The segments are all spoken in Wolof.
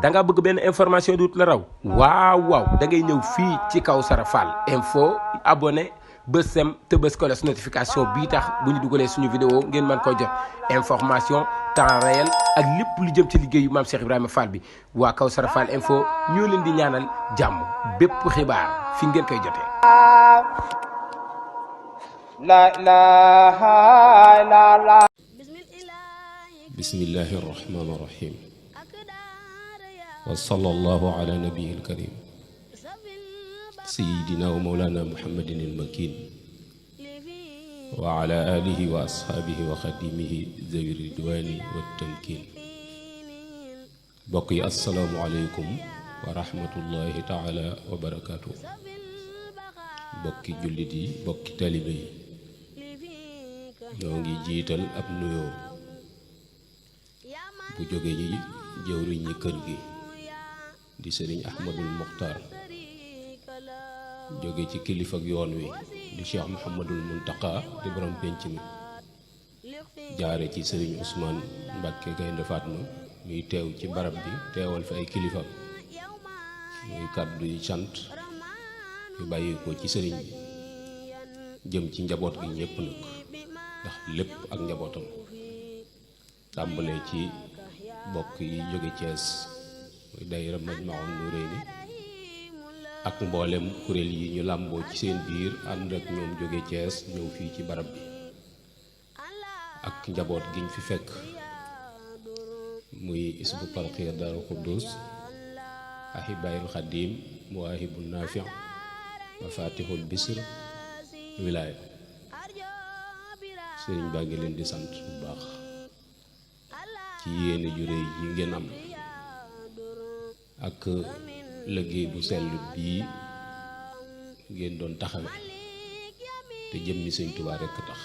da nga bëgg benn information duut la raw waaw da ngay ñëw fii ci Kawsara Fall info abonné bës sem te bës ko les notification bii tax bu ñu dugalee suñu vidéo ngeen mën ko jot information temps réel ak lépp lu jëm ci liggéeyu maam Cheikh Ibrahima Fall bi waa Kawsara Fall info ñoo leen di ñaanal jàmm bépp xibaar fi ngeen koy jotee. La ilaha illallah. Bismillahi rahmani rahim. Wa sallallahu ala nabiyil karim. Sayyidina wa mawlana Muhammadin al-makin. Wa ala alihi wa ashabihi wa khadimihi zawi ridwani wa tamkin. Bokk yi assalaamu aleykum wa rahmatullahi taala wa barakatuh. Bokki jullit yi bokki talibe yi ñoo ngi jiital ab nuyoo bu jóge yi jëwriñ ñi kër gi di sëriñ Ahmadul Muxtaar jóge ci kilifa ak yoon wi di Cheikh Mouhamadul Muntaqa di borom penc mi jaare ci sëriñ Ousmane Mbàkke Gaynde Fatma muy teew ci barab bi teewal fi ay kilifa muy kàddu yi sant yu bàyyi ko ci sëriñ bi jëm ci njaboot gi ñépp nag ndax lépp ak njabootam tàmbalee ci bokk yi jóge Cees muy daayira Majmahun Nurayni ak mboolem kuréel yi ñu làmboo ci seen biir ànd ak ñoom jóge Cees ñëw fii ci barab bi ak njaboot giñ fi fekk muy isbu Tarqiya Daaru Xuddus Ahibaayil Xadim Muwaahibun Naafi' Mafatihul Bisr wilaaya sëriñ baa ngi leen di sant bu baax ci yéene ju réy yi ngeen am ak liggéey bu sell bii ngeen doon taxawe te jëmmi sëñ Tuubaa rekk tax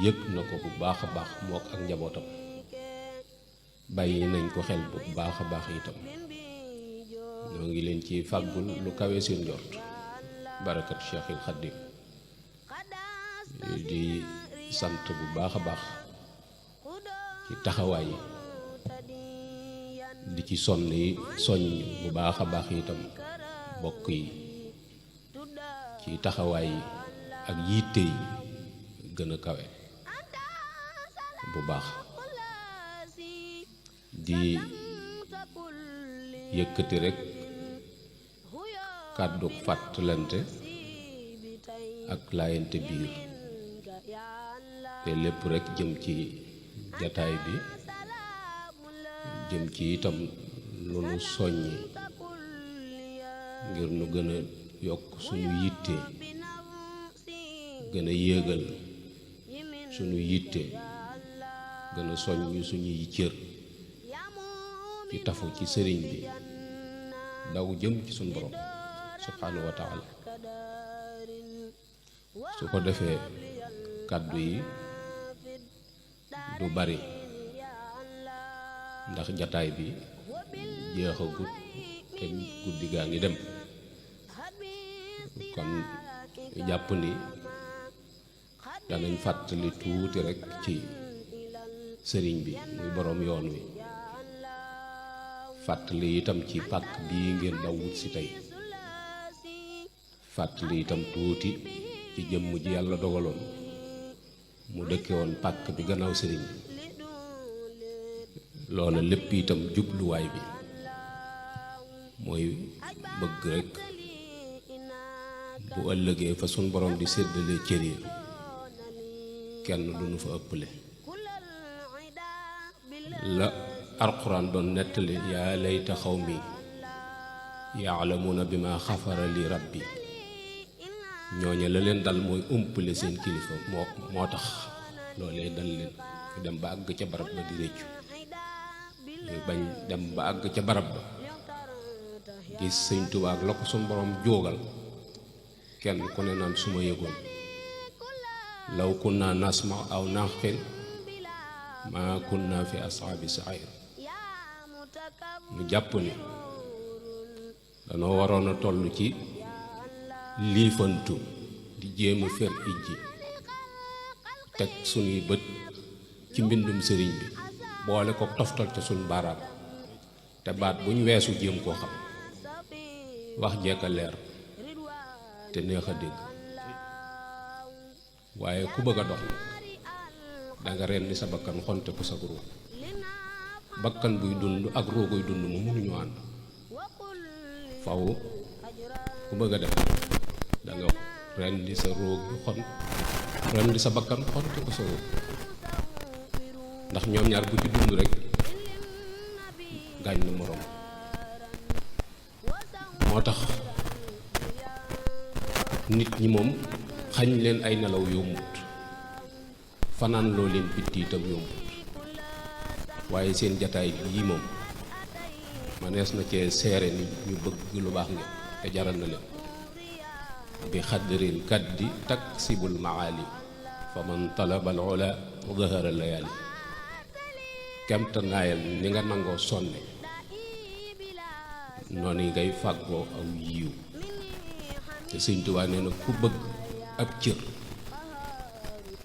yëg na ko bu baax a baax mook ak njabootam bàyyi nañ ko xel bu baax a baax itam ñoo ngi leen ci fàggul lu kawe seen njort barakat Cheikhil Khadim di sant bu baax a baax ci taxawaay yi di ci soññ bu baax a baax itam bokk yi ci taxawaay yi ak yitte yi gën a kawe bu baax di yëkkati rekk kàddu fàttalante ak laayante biir te lépp rekk jëm ci jataay bi jëm ci itam lu nu soññi ngir nu gën a yokk suñu yitte gën a yéegal suñu yitte gën a soññ suñuy cër ci tafu ci sëriñ bi daw jëm ci suñu borom subhaanahu wa taala su ko defee kàddu yi du bari ndax jataay bi jeexagut te guddi gaa ngi dem kon jàpp ni danañ fàttali tuuti rekk ci sëriñ bi muy boroom yoon wi fàttali itam ci pàkk bii ngeen daw wut si tey fàttali itam tuuti ci jëmm ji yàlla dogaloon mu dëkke woon pàkk bi gannaaw sëriñ bi loola lépp itam jubluwaay bi mooy bëgg rekk bu ëllëgee fa sun borom di séddale cër yi kenn du nu fa ëpple la alxuraan doon nettali yaa layta xawmi yaalamuuna bi ma xafara li rabbi ñooñe la leen dal mooy umpale seen kilifa moo tax loolee dal leen ñu dem ba àgg ca barab ba di réccu ñu bañ dem ba àgg ca barab ba gis sëñ Tuubaa ak la ko suñ borom jóogal kenn ku ne naan su ma yëgoon law kunna nasma aw naqil ma kunna fi ashaabi sa'ir ñu jàpp ni danoo waroon a toll ci liifantu di jéem a fer ijji teg suñuy bët ci mbindum sëriñ bi boole ko toftal ca suñ baaraam te baat bu ñu weesu jéem koo xam wax jekka leer te neex a dégg waaye ku bëgg a dox nag danga rendi sa bakkan xonte ko sa ruux bakkan buy dund ak ruuguy dund mu mënuñu ànd faw ku bëgg a def danga rendi sa ruug xon rendi sa bakkan xonte ko sa ruux ndax ñoom ñaar bu ci dund rek gaañ na moroom moo tax nit ñi moom xañ leen ay nelaw yombut fanaan loo leen bitti itam yombut waaye seen jataay yii moom manees na cee seere ni ñu bëgg lu baax ngeen te jaral na leen bi xadril kaddi taksibul maali fa man talaba al ula dahara layali kemta naayal ni nga nangoo sonne noonu ngay fàggoo aw yiw te Sëñ Tuubaa nee na ku bëgg ab cër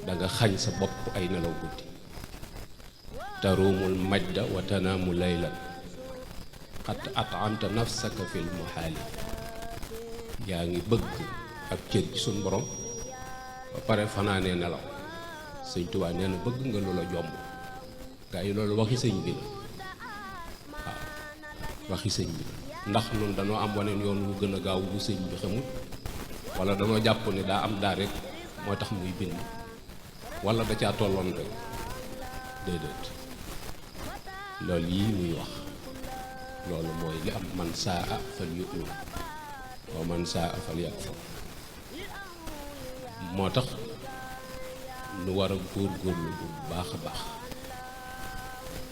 danga xañ sa bopp ay nelaw guddi taruumul majda wa tanaamu laylan xat at'amta nafsaka fil muhaali yaa ngi bëgg ab cër ci suñ borom ba pare fanaanee nelaw Sëñ Tuubaa nee na bëgg nga lu la jomb gaa yi loolu waxi sëñ bi la waaw waxi sëñ bi la ndax nun dañoo am waneen yoon wu gën a gaaw bu sëñ bi xamul wala dañoo jàpp ne daa am daa rek moo tax muy bind wala da caa tolloon rek déedéet loolu yii muy wax loolu mooy li am man saa fal yu'min wa man saa fal yakfur moo tax nu war a góorgóorlu bu baax a baax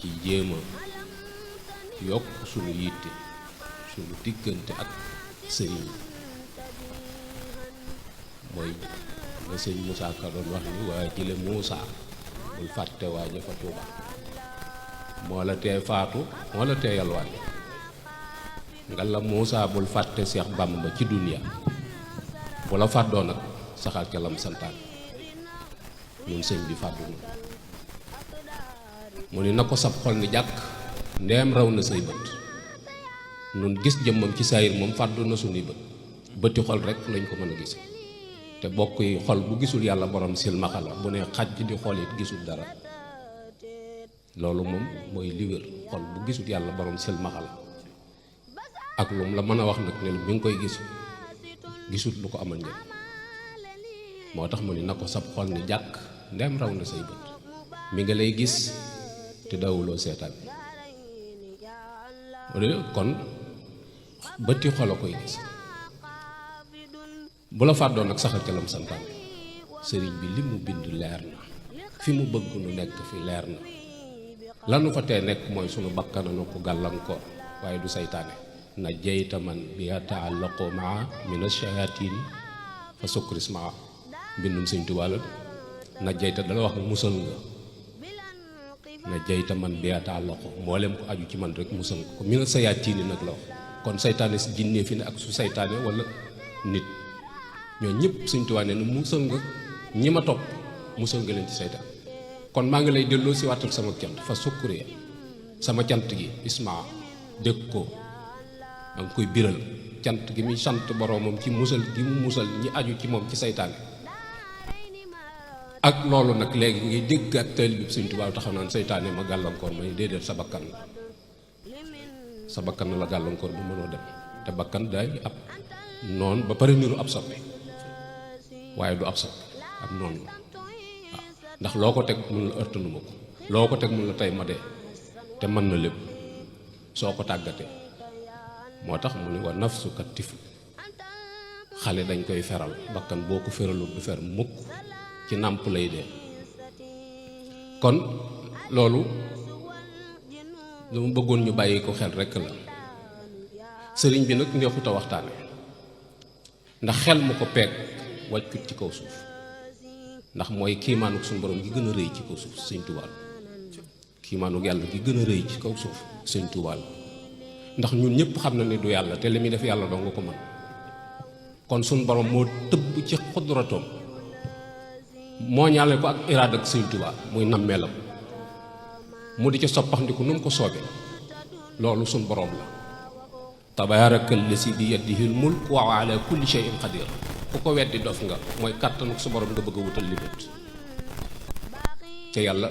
ci jéem a yokk sunu yitte sunu diggante ak sëriñ mooy nga sëñ Moussa Ka doon wax ni waaye jële Moussa bul fàtte waaja fa Tuuba moo la tee faatu moo la tee yalwaan nga la Moussa bul fàtte Seex Bàmba ci duniya bu la fàddoo nag saxal ca lam santaan ñun sëñ bi fàddu na mu ni na ko sab xol ni jàkk ndeem raw na say bët nun gis jëmmam ci saayir moom fàddu na suñuy bët bëti xol rek lañ ko mën a gis te bokk yi xol bu gisul yàlla borom silmaxa la bu ne xaj di xol it gisul dara loolu moom mooy li wér xol bu gisul yàlla borom silmaxa la ak lu mu la mën a wax nag ne mi ngi koy gis gisul lu ko amal njëriñ moo tax mu ni na ko sab xol ni jàkk ndeem raw na say bët mi nga lay gis te dawuloo seetaan kon bëti xol a koy gis bu la fàddoo nag saxal ca lam santaan sëriñ bi li mu bind leer na fi mu bëgg nu nekk fi leer na lanu fa tee nekk mooy sunu bakkananu ko gàllankoor waaye du saytaane na jeyta man bi yataallaqu maa min ash-shayaatini fa sukris maa mbindum Sëñ Tuubaa la na jeyta dala wax musal nga na jeyta man bi yataallaqu mboolem ko aju ci man rek musal nga ko min ash-shayaatini nag la wax kon saytaane si jinnee fi ne ak su saytaane wala nit ñoo ñëpp Sëñ Tuubaa ne na musal nga ñi ma topp musal nga leen ci saytaan kon maa ngi lay delloo si waatal sama cant fa sukkuriya sama cant gi ismaa dégg ko da nga koy biral cant gi muy sant boroomam ci musal gi mu musal ñi aju ci moom ci saytaane ak loolu nag léegi ngay dégg ak taalibe bi Sëñ Tuubaa taxaw naan saytaane ma gàllankoor may déedéet sa bakkan la sa bakkan na la gàllankoor bu mënoo dem te bakkan day ab noon ba pare niru ab soppi waaye du ab soppi ab noonu la waaw ndax loo ko teg mun la ërtanuma ko loo ko teg mun la tey ma dee te mën na lépp soo ko tàggatee moo tax mu ni wa nafsu ka tif xale dañ koy feral bakkan boo ko feralul du fer mukk ci nàmp lay dee kon loolu lu mu bëggoon ñu bàyyi ko xel rekk la sëriñ bi nag neexut a waxtaane ndax xel mu ko peeg wàccut ci kaw suuf ndax mooy kiimaanuk suñu borom gi gën a rëy ci kaw suuf Sëñ Tuubaa kiimaanuk yàlla gi gën a rëy ci kaw suuf Sëñ Tuubaa ndax ñun ñëpp xam na ne du yàlla te li muy def yàlla doo nga ko mën kon suñu borom moo tëbb ci xudratoom moo ñaale ko ak iraada ak Sëñ Tuubaa muy nammeelam mu di ca soppaxndiku nu mu ko soobee loolu suñ boroom la tabaaraka llasi bi yadihil mulk wa ala kulli shay'in qadir ku ko weddi dof nga mooy kàttanu su boroom nga bëgg a wutal limit te yàlla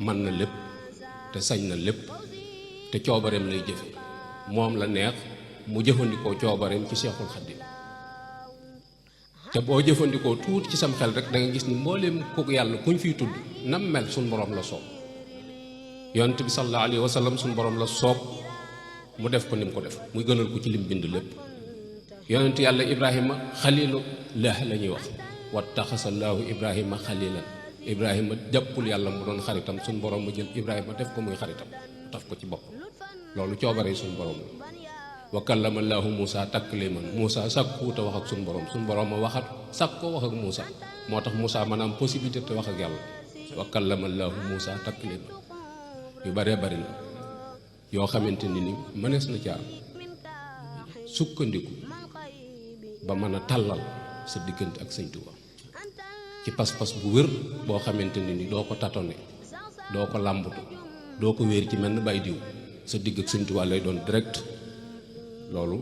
mën na lépp te sañ na lépp te coobareem lay jëfe moom la neex mu jëfandikoo coobareem ci Seexul Xadiim te boo jëfandikoo tuuti ci sam xel rek da nga gis ni mbooleem kooku yàlla kuñ fiy tudd nam mel suñ boroom la soob yonent bi sallallahu alayhi wa sallam suñ boroom la soob mu def ko ni mu ko def muy gënal ko ci lim bind lépp yonent yàlla Ibrahima xalilu laah la ñuy wax wattaxasallaahu Ibrahima xalilan Ibrahima jàppul yàlla mu doon xaritam suñ boroom ma jël Ibrahima def ko muy xaritam taf ko ci bopp loolu coobare suñ boroom la wa kallama llaahu Muusaa takliiman Muusaa sàkkuwut a wax ak suñ boroom ma waxat sàkk ko wax ak Muusaa moo tax Muusaa mën a am possibilité te wax ak yàlla wa kallama llaahu Muusaa takliiman yu baree bari la yoo xamante ni mënees na ca sukkandiku ba mën a tàllal sa diggante ak Sëñ Tuubaa ci pas-pas bu wér boo xamante ni doo ko tatone doo ko làmbatu doo ko wéer ci mel ni bay diw sa digg ak Sëñ Tuubaa lay doon direct loolu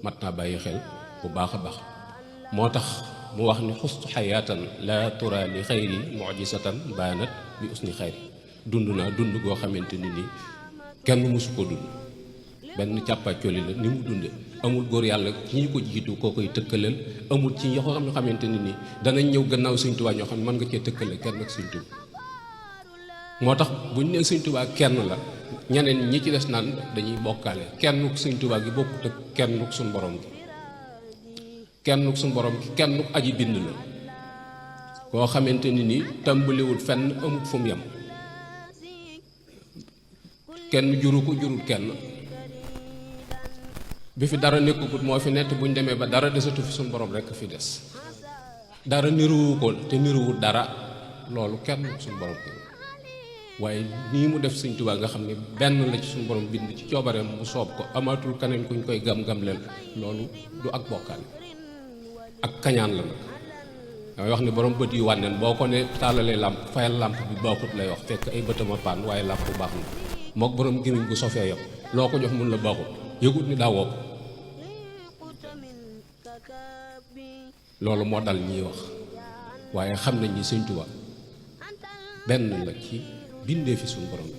mat naa bàyyi xel bu baax a baax moo tax mu wax ni xustu xayaatan la tura li xayri mujisatan baanat bi usni xayri dund naa dund goo xamante ni kenn mësu ko dund benn càppaacoli la ni mu dunde amul góor yàlla ci ñi ko jiitu koo koy tëkkaleel amul ci ñoo xam ne xamante ni danañ ñëw gannaaw Sëñ Tuubaa ñoo xam ne mën nga cee tëkkale kenn ak Sëñ Tuubaa moo tax buñ nee Sëñ Tuubaa kenn la ñeneen ñi ci des naan dañuy bokkaale kennuk Sëñ Tuubaa gi bokkut ak kennuk suñ borom gi kennuk suñ borom gi kennuk aji bind la koo xamante ni tàmbaliwul fenn amut fu mu yem kenn juru ko jurul kenn bi fi dara nekkugut moo fi nett buñ demee ba dara desatu fi suñ borom rekk fi des dara niruwu ko te niruwul dara loolu kenn suñ borom gi waaye nii mu def Sëñ Tuubaa nga xam ne benn la ci suñu borom bind ci coobareem bu soob ko amaatul keneen kuñ koy gam-gam leen loolu du ak bokkaale ak kañaan la nag damay wax ni borom bët yu wànneen boo ko ne taalalee làmp fayal làmp bi baaxut lay wax fekk ay bëtama paan waaye làmp bu baax na mook borom gémmiñ gu sofee yam loo ko jox mun la baaxut yëgut ni daawoo ko loolu moo dal ñiy wax waaye xam nañ ni Sëñ Tuubaa benn la ci bindee fi suñu borom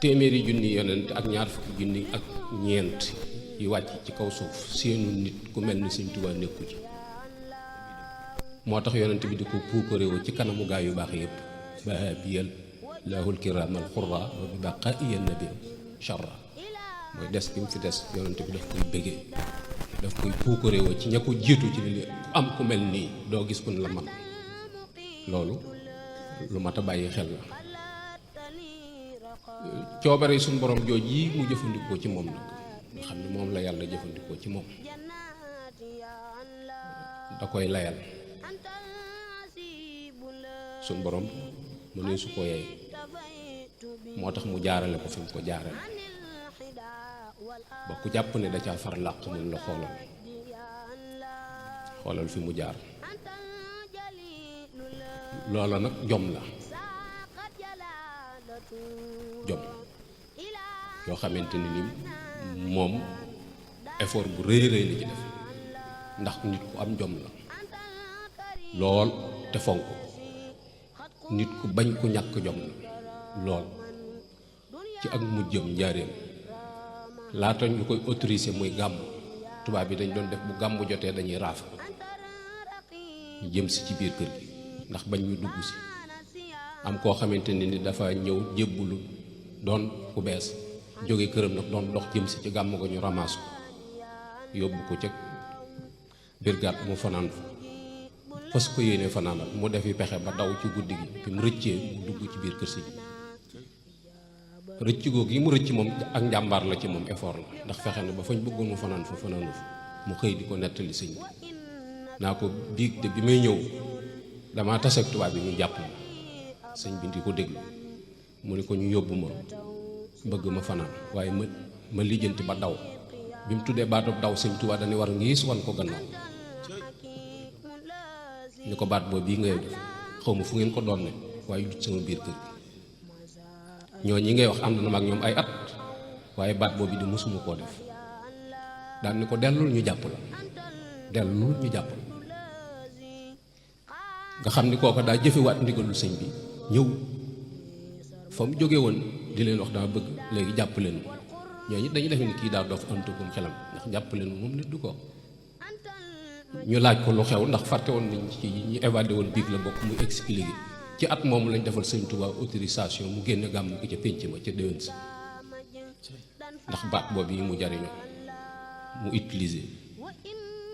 téeméeri junni yonent ak ñaar fukki junni ak ñeent yi wàcc ci kaw suuf seenu nit ku mel ni Sëñ Tuubaa nekku ci moo tax yonent bi di ko puukaréewu ci kanamu gaa yu baax yépp bahabiyal lahul kiraamal xurra wa bi baqaa'iyan nabi sharra mooy des bi mu fi des yonent bi daf koy bëggee daf koy puukaréewu ci ña ko jiitu ci li am ku mel nii doo gis kun la man loolu lu mat a bàyyi xel la coobare suñu borom jooj yi mu jëfandikoo ci moom nag nga xam ne moom la yàlla jëfandikoo ci moom da koy layal suñu borom mu ne su ko yey moo tax mu jaarale ko fi mu ko jaarale ba ku jàpp ne da caa far làq mun la xoolal fi mu jaar loola nag jom la jom yoo xamante ni moom effort bu rëy rëy la ci def ndax nit ku am jom la lool te fonk nit ku bañ ku ñàkk jom la lool ci ak mujjam njaareem laata ñu koy autorisé muy gàmm tubaab bi dañ doon def bu gàmm jotee dañuy raaf ñu jëm si ci biir kër gi ndax bañ ñu dugg si am koo xamante ni dafa ñëw jébbulu doon ku bees jóge këram nag doon dox jëm si ci gàmm ga ñu ramaas ko yóbbu ko ca brigade mu fanaan fa fas ko yéene fanaanal mu defi pexe ba daw ci guddi gi bi mu rëccee mu dugg ci biir kër si rëcc googu yi mu rëcc moom ak njàmbaar la ci moom effort la ndax fexe na ba fañ bëggoon mu fanaan fa fanaanu fa mu xëy di ko nettali sëñ bi naa ko biig de bi may ñëw damaa taseeg tubaab bi ñu jàpp ma sëñ bi di ko déglu mu ne ko ñu yóbbu ma bëgg ma fanaan waaye ma lijjanti ba daw bi mu tuddee baatub daw sëñ tubaab dañuy war ngiis wan ko gannaaw ni ko baat boobu bii ngay def xaw ma fu ngeen ko doon ne waaye du sama biir kër ñoo ñi ngay wax ànd na ma ak ñoom ay at waaye baat boobu di mosuma koo def daan ni ko dellul ñu jàpp la dellul ñu jàpp la nga xam ni kooka daa jëfewaat ndigalul sëñ bi ñëw fa mu jóge woon di leen wax dama bëgg léegi jàpp leen ñooñu dañu defe ni kii daal doof antugum xelam ndax jàpp leen moom nit du ko ñu laaj ko lu xew ndax fàtte woon nañ ci ñu évadé woon biig la bokk muy expliqué ci at moomu lañ defal sëñ Tuubaa autorisation mu génne gàmm gi ca pénc ma ca déwén si ndax baat boobu yi mu jariñoo mu utiliser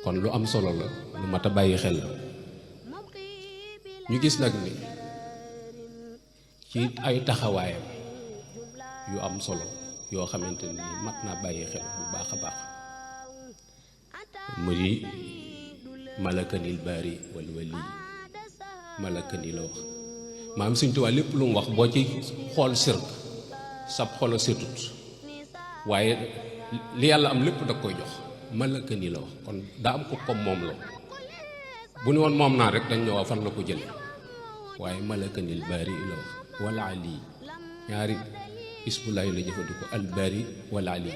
kon lu am solo la lu mat a bàyyi xel la ñu gis nag ni ci ay taxawaayam yu am solo yoo xamante ni mat naa bàyyi xel bu baax a baax mu di malakanil baari wal wali malakani la wax maam Sëñ Tuubaa lépp lu mu wax boo ci xool sirk sab xolo setut waaye li yàlla am lépp da koy jox malakani la wax kon daa am ko comme moom la bu ni woon moom naa rek dañ ñëw fan la ko jële waaye malakanil baari la wax wala ali ñaari isbulaay la jëfandikoo al baari wala ali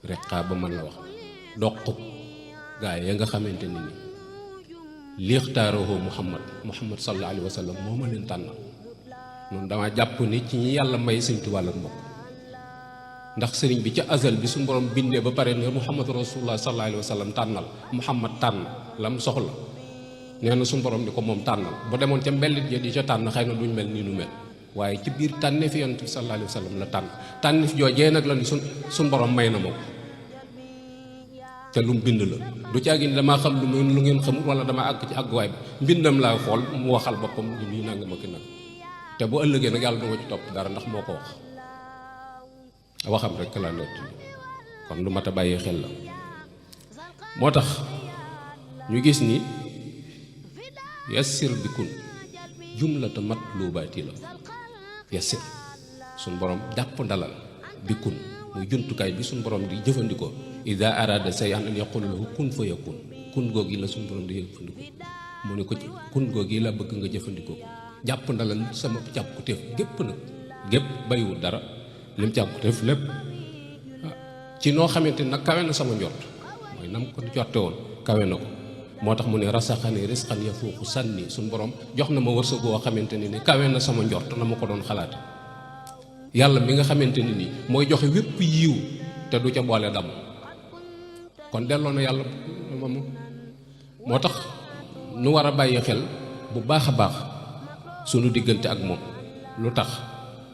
riqaaba man la wax doq gaa ya nga xamante ni ni lixtaaroo muhammad sallallahu alayhi wa sallam moo ma leen tànnal noonu dama jàpp ni ci ñi yàlla may Sëñ Tuubaa la mbokk ndax sëriñ bi ca azal bi suñu borom bindee ba pare ne muhammad rasulullah sallallahu alayhi wa sallam tànnal muhammad tànn lam soxla nee na suñu borom di ko moom tànnal bu demoon ca mbellit ja di ca tànn xëy na duñ mel nii nu mel waaye ci biir tànneef yonent bi sallallahu alayhi wa sallam la tànneef joojee nag la ni suñ borom may na ma ko te lu mu bind la du caagi ni damaa xam lu ngeen xamul wala damaa àgg ci àgguwaay bi mbindam laa xool mu waxal boppam ni nii nanga ma ki nag te bu ëllëgee nag yàlla du ma ci topp dara ndax moo ko wax waxam rek la nett kon lu mat a bàyyi xel la moo tax ñu gis ni yassir bikun jumlata matlubaati la yassir suñ borom jàpp ndalal bikun muy jumtukaay bi suñ borom di jëfandikoo ida arada say an yaqulu lahu kun fa yakun kun googi la suñ borom di jëfandikoo mu ne ko kun googi la bëgg nga jëfandikoo jàpp ndalal sama càpkutéef gépp nag gépp bàyyiwul dara lim càpkutéef lépp ci noo xamante nag kawe na sama njort mooy nam ko jorte woon kawe na ko moo tax mu ne rasaxani risqan yafuuqu sànni suñ borom jox na ma wërsëg woo xamante ni kawe na sama njort na ma ko doon xalaate yàlla mi nga xamante ni mooy joxe wépp yiw te du ca boole dam kon delloo na yàlla moom moo tax nu war a bàyyi xel bu baax a baax sunu diggante ak moom lu tax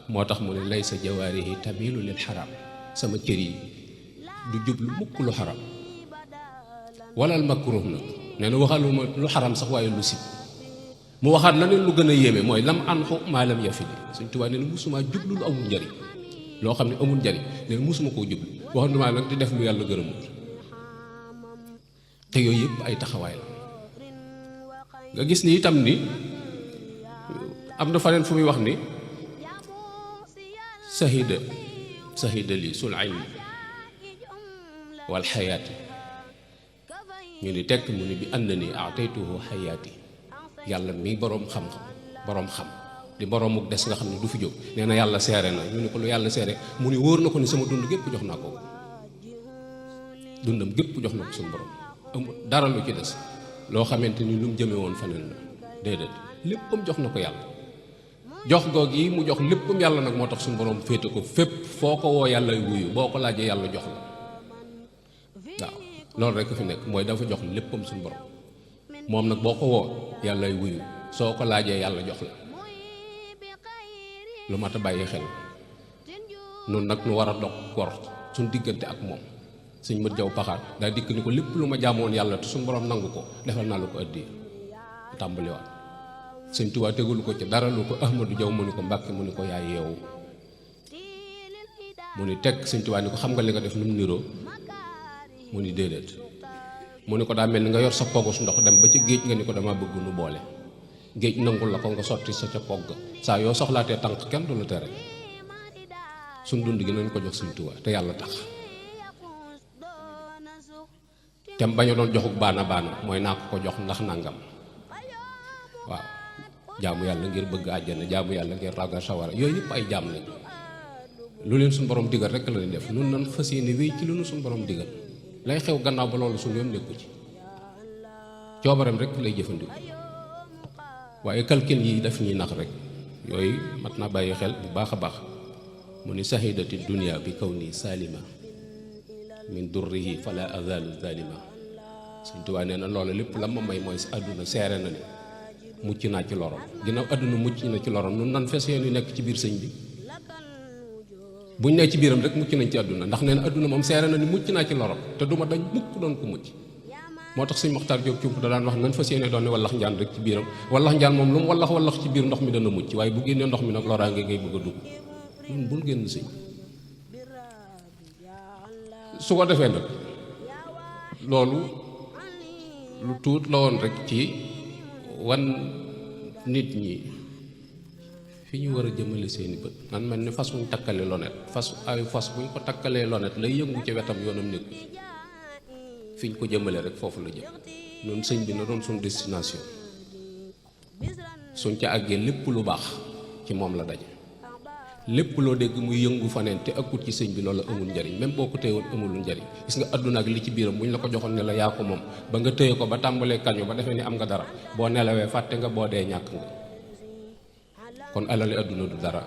moo tax mu ne laysa jawaarihi tamilu lil xaraam sama cër yi du jublu mukk lu xaraam walal makruh nag nee na waxaluma lu xaraam sax waaye lu sib mu waxaat na ne lu gën a yéeme mooy lam anxu maalam yafili Sëñ Tuubaa nee na musuma jublu lu amul njariñ loo xam ne amul njariñ nee na musuma koo jublu waxandumaa nag di def lu yàlla gërëmul te yooyu yëpp ay taxawaay la nga gis ni itam ni am na faneen fu muy wax ni sahida li sul ilmi wal xayaati ñu ni tekk mu ni bi ànd ni ataytuhu xayaati yàlla mi boroom xam-xam boroom xam di boroomu des nga xam ne du fi jóg nee na yàlla seere na ñu ni ko lu yàlla seere mu ni wóor na ko ni sama dund gépp jox naa ko dundam gépp jox na ko suñu borom amul dara lu ci des loo xamante ni lu mu jëme woon faneen la déedéet léppam jox na ko yàlla jox goog yi mu jox léppam yàlla nag moo tax suñu borom féete ko fépp foo ko woo yàlla wuyu boo ko laajee yàlla jox la waaw loolu rek fi nekk mooy dafa jox léppam suñu borom moom nag boo ko woo yàlla wuyu soo ko laajee yàlla jox la lu mat a bàyyi xel noonu nag nu war a dog gor suñ diggante ak moom suñ mët jaw paxaat daa dikk ni ko lépp lu ma jaamoon yàlla te suñu borom nangu ko defal naa la ko addi tàmbaliwaat Sëñ Tuubaa tegul ko ci dara lu ko Ahmadu Jaw mu ni ko Mbàkke mu ni ko yaay yeewu mu ni teg Sëñ Tuubaa ni ko xam nga li nga def nu mu niroo mu ni déedéet mu ni ko daa mel ni nga yor sa pogus ndox dem ba ci géej nga ni ko dama bëgg nu boole géej nangul la ko nga sotti sa ca pogg saa yoo soxlaatee tànk kenn du la tere suñ dund gi nañ ko jox Sëñ Tuubaa te yàlla tax te bañ a doon joxuk baana mooy naa ko jox ndax nangam waaw jaamu yàlla ngir bëgg àjjana jaamu yàlla ngir ragal sawara yooyu yëpp ay jaam lañ lu leen suñu borom digal rek la ñuy def nun nan fas yéene wéy ci lu nu suñu borom digal lay xew gannaaw ba loolu suñu yoon nekku ci coobareem rek lay jëfandiku waaye calcul yi daf ñuy nax rek yooyu mat na bàyyi xel bu baax a baax mu ni sahidati dunia bi kaw nii salima min durrihi fala azalu zalima Sëñ Tuubaa nee na loolu lépp la ma may mooy si àdduna seere na ni mucc naa ci lorom ginnaaw àdduna mucc na ci lorom nun nan fes yéen yu nekk ci biir sëñ bi buñ ne ci biiram rek mucc nañ ci àdduna ndax nee na àdduna moom seere na ni mucc naa ci lorom te duma dañ mukk doon ko mucc moo tax sëñ Maxtaar Jóob Cuub da daan wax nan fas yéene doon ne wallax njaan rek ci biiram wallax njaan moom lu mu wallax ci biir ndox mi dana mucc waaye bu génnee ndox mi nag loraange ngay bëgg a dugg ñun bul génn sëñ su ko defee nag loolu lu tuut la woon rek ci wan nit ñi fi ñu war a jëmale seeni bët nan mel ni fas wuñ takkale lonet fas buñ ko takkalee lonet lay yëngu ci wetam yoonam nekku fi ñu ko jëmale rek foofu la jëm noonu sëñ bi na doon suñ destination suñ ca àggee lépp lu baax ci moom la daje lépp loo dégg muy yëngu faneen te ëkkut ci sëñ bi loolu amul njariñ même boo ko téyewoon amul njariñ gis nga àdduna ak li ci biiram bu ñu la ko joxoon ne la yaa ko moom ba nga téye ko ba tàmbalee kañu ba defee ni am nga dara boo nelawee fàtte nga boo dee ñàkk nga kon alali àdduna du dara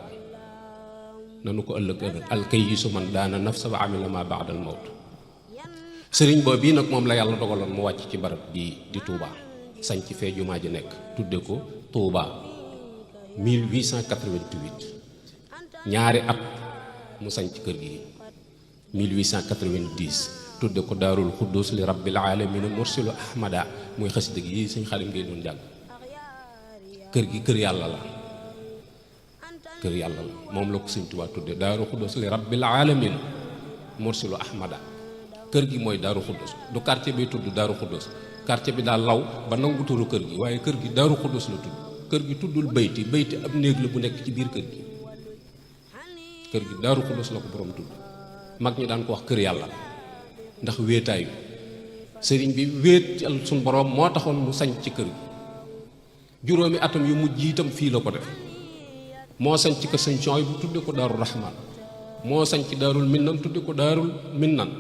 nanu ko ëllëg alkayisu man daana nafsa wa amila ma ba'dal mawt sëriñ boobu bii nag moom la yàlla dogaloon mu wàcc ci barab di Touba sañ ci fee jumaa ji nekk tudde ko Touba 1888 ñaari at mu sañ ci kër gi 1890 tudde ko daarul xuddus li rabbil alamin mursilu ahmada muy xasida gi yi sëñ Xaadim ngay doon jàng kër gi kër yàlla la moom la ko sëñ Tuubaa tudde daarul xuddus li rabbil alamin mursilu ahmada kër gi mooy daaru xuddus du quartier bi tudd daaru xuddus quartier bi daal law ba nangu turu kër gi waaye kër gi daaru xuddus la tudd kër gi tuddul bayti ab néeg la bu nekk ci biir kër gi daaru xuddus la ko borom tudd mag ñi daan ko wax kër yàlla ndax wéetaayu sëriñ bi wéetal suñ borom moo taxoon mu sañ ci kër gi juróomi atam yu mujj itam fii la ko def moo sañ ci kër sëñ Suhaybu bu tudde ko daaru rahman moo sañ ci daarul minnan tudde ko daarul minnan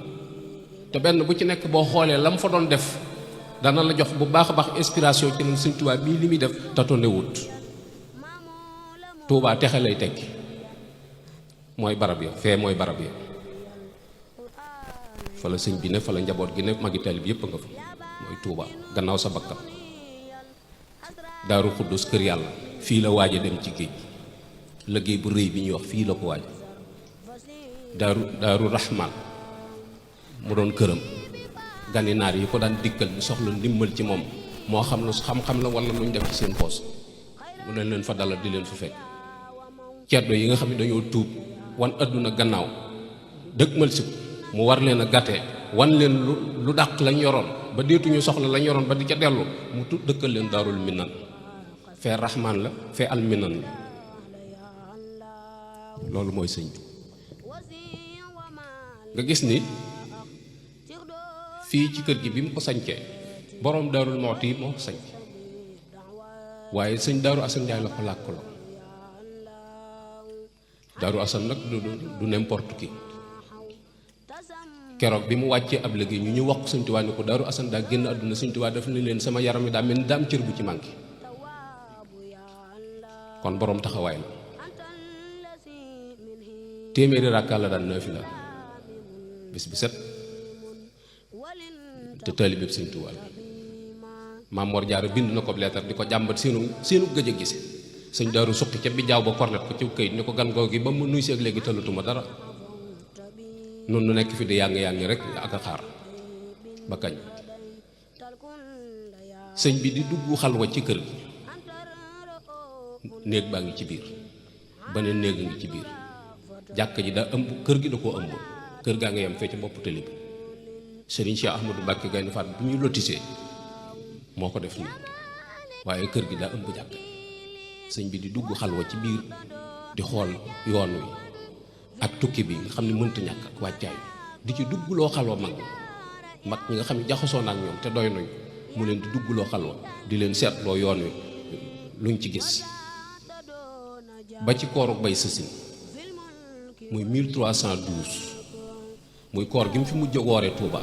te benn bu ci nekk boo xoolee la mu fa doon def dana la jox bu baax a baax inspiration ci leen sëñ Tuubaa bii li muy def tatone wut Tuubaa texe lay tekki mooy barab ya fee mooy barab ya fa la sëñ bi ne fa la njaboot gi ne magi taalib yépp nga fa mooy Tuubaa gannaaw sa bakkan daaru xuddus kër yàlla fii la waaje dem ci géej liggéey bu rëy bi ñuy wax fii la ko waaje daaru rahman mu doon këram gani naar yi ko daan dikkal bi soxla ndimbal ci moom moo xam lu xam-xam la wala lu ñu def ci seen poos mu ne leen fa dalal di leen fa fekk ceddo yi nga xam ne dañoo tuub wan adduna gannaaw dëgmal si mu war leen a gàttee wan leen lu dàq lañ yoroon ba deetuñu soxla lañ yoroon ba di ca dellu mu dëkkal leen daarul minan fee rahman la fee al minan la loolu mooy sëñ bi nga gis ni fii ci kër gi bi mu ko sañcee boroom daarul Muxti yi moo ko sañc waaye sëñ daaru Asan Njaay la ko làkkaloo daaru Asan nag du n'importe qui keroog bi mu wàccee ab liggéey ñu wax sëñ Tuubaa ni ko daaru Asan daa génn àdduna sëñ Tuubaa daf ni leen sama yaram yi daa mel ni daa am cër bu ci manqué kon boroom taxawaay la téeméeri rakka la daan naafila bis bi set te taalibe bi sëñ Tuubaa la Maam Mor Jaara bind na ko leetar di ko jàmbat seenu gëj a gise sëñ daaru suqi ca bi jaaw ba kornet ko ci këyit ni ko gan goo gi ba mu nuy seeg léegi tëlatuma dara noonu nu nekk fi di yàng-yàng rek ak a xaar ba kañ sëñ bi di dugg xalwa ci kër gi néeg baa ngi ci biir beneen néeg a ngi ci biir jàkk ji daa ëmb kër gi da koo ëmb kër gaa nga yem fee ci bopp tëli bi Sëriñ Cheikh Ahmadou Mbacké Gaïndé Fatma bu ñuy lotisee moo ko def nii waaye kër gi daa ëmb jàkk sëñ bi di dugg xalwa ci biir di xool yoon wi ak tukki bi nga xam ne mënta ñàkk ak wàccaay di ci dugg loo xalwa mag mag ñi nga xam ne jaxasoo na ak ñoom te doy nañ mu leen di duggloo xalwa di leen seetloo yoon wi luñ ci gis ba ci kooru bay sësin muy 1312 muy koor gi mu fi mujj wooree Touba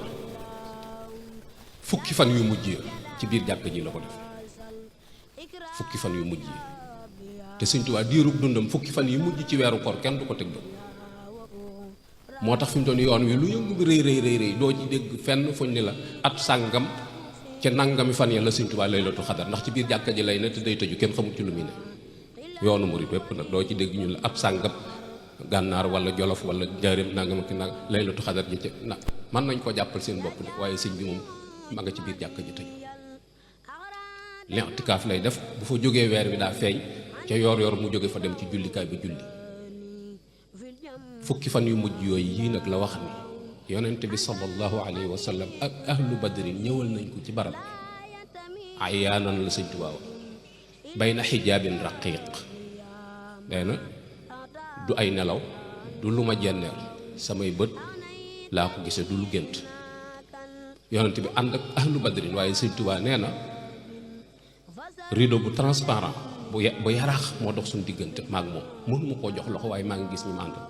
fukki fan yu mujj yi ci biir jàkk ji la ko def fukki fan yu mujj yi te Sëñ Tuubaa diirub dundam fukki fan yu mujj ci weeru koor kenn du ko teg bët moo tax fi mu doon yoon wi lu yëngu bi rëy rëy doo ci dégg fenn fuñ ni la at sàngam ca nangami fan ya la Sëñ Tuubaa Laylatul Xadar ndax ci biir jàkka ji lay ne te day tëju kenn xamul ci lu muy ne yoonu murid wépp nag doo ci dégg ñu la ab sàngam gànnaar wala jolof wala njaareem nangam ak nag Laylatul Xadar ji ca na mën nañ ko jàppal seen bopp de waaye sëñ bi moom ma nga ci biir jàkka ji tëju l'intikaaf lay def bu fa jógee weer wi daa feeñ ca yor mu jóge fa dem ci jullikaay ba julli fukki fan yu mujj yooyu yii nag la wax ni yonent bi sallallahu alayhi wa sallam ak ahlu badrin ñëwal nañ ko ci barab ayaanan la Sëñ Tuubaa bayna xijaabin raqiiq nee na du ay nelaw du lu ma jenneer samay bët laa ko gise du lu gént yonent bi ànd ak ahlu badrin waaye Sëñ Tuubaa nee na rideau bu transparent bu yaraax moo dox suñu diggante maag moom mënuma koo jox loxo waaye maa ngi gis ñu ma àndal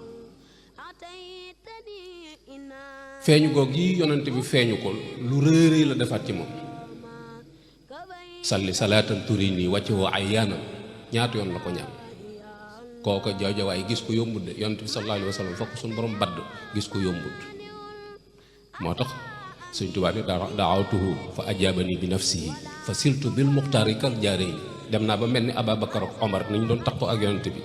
feeñu goog yi yonent bi feeñu ko lu rëy la defaat ci moom salli salaatan turini wàcce woo ay yaanam ñaata yoon la ko ñaan kooko jooja waaye gis ko yombut de yonent bi sallallahu alayhi wa sallam fokk suñu borom badd gis ko yombut moo tax Sëñ Tuubaa ne daawtuhu fa ajaabani bi nafsihi fa siltu bil muxtaari kal jaarayni dem naa ba mel ni Ababakar ak Omar ni ñu doon takkoo ak yonent bi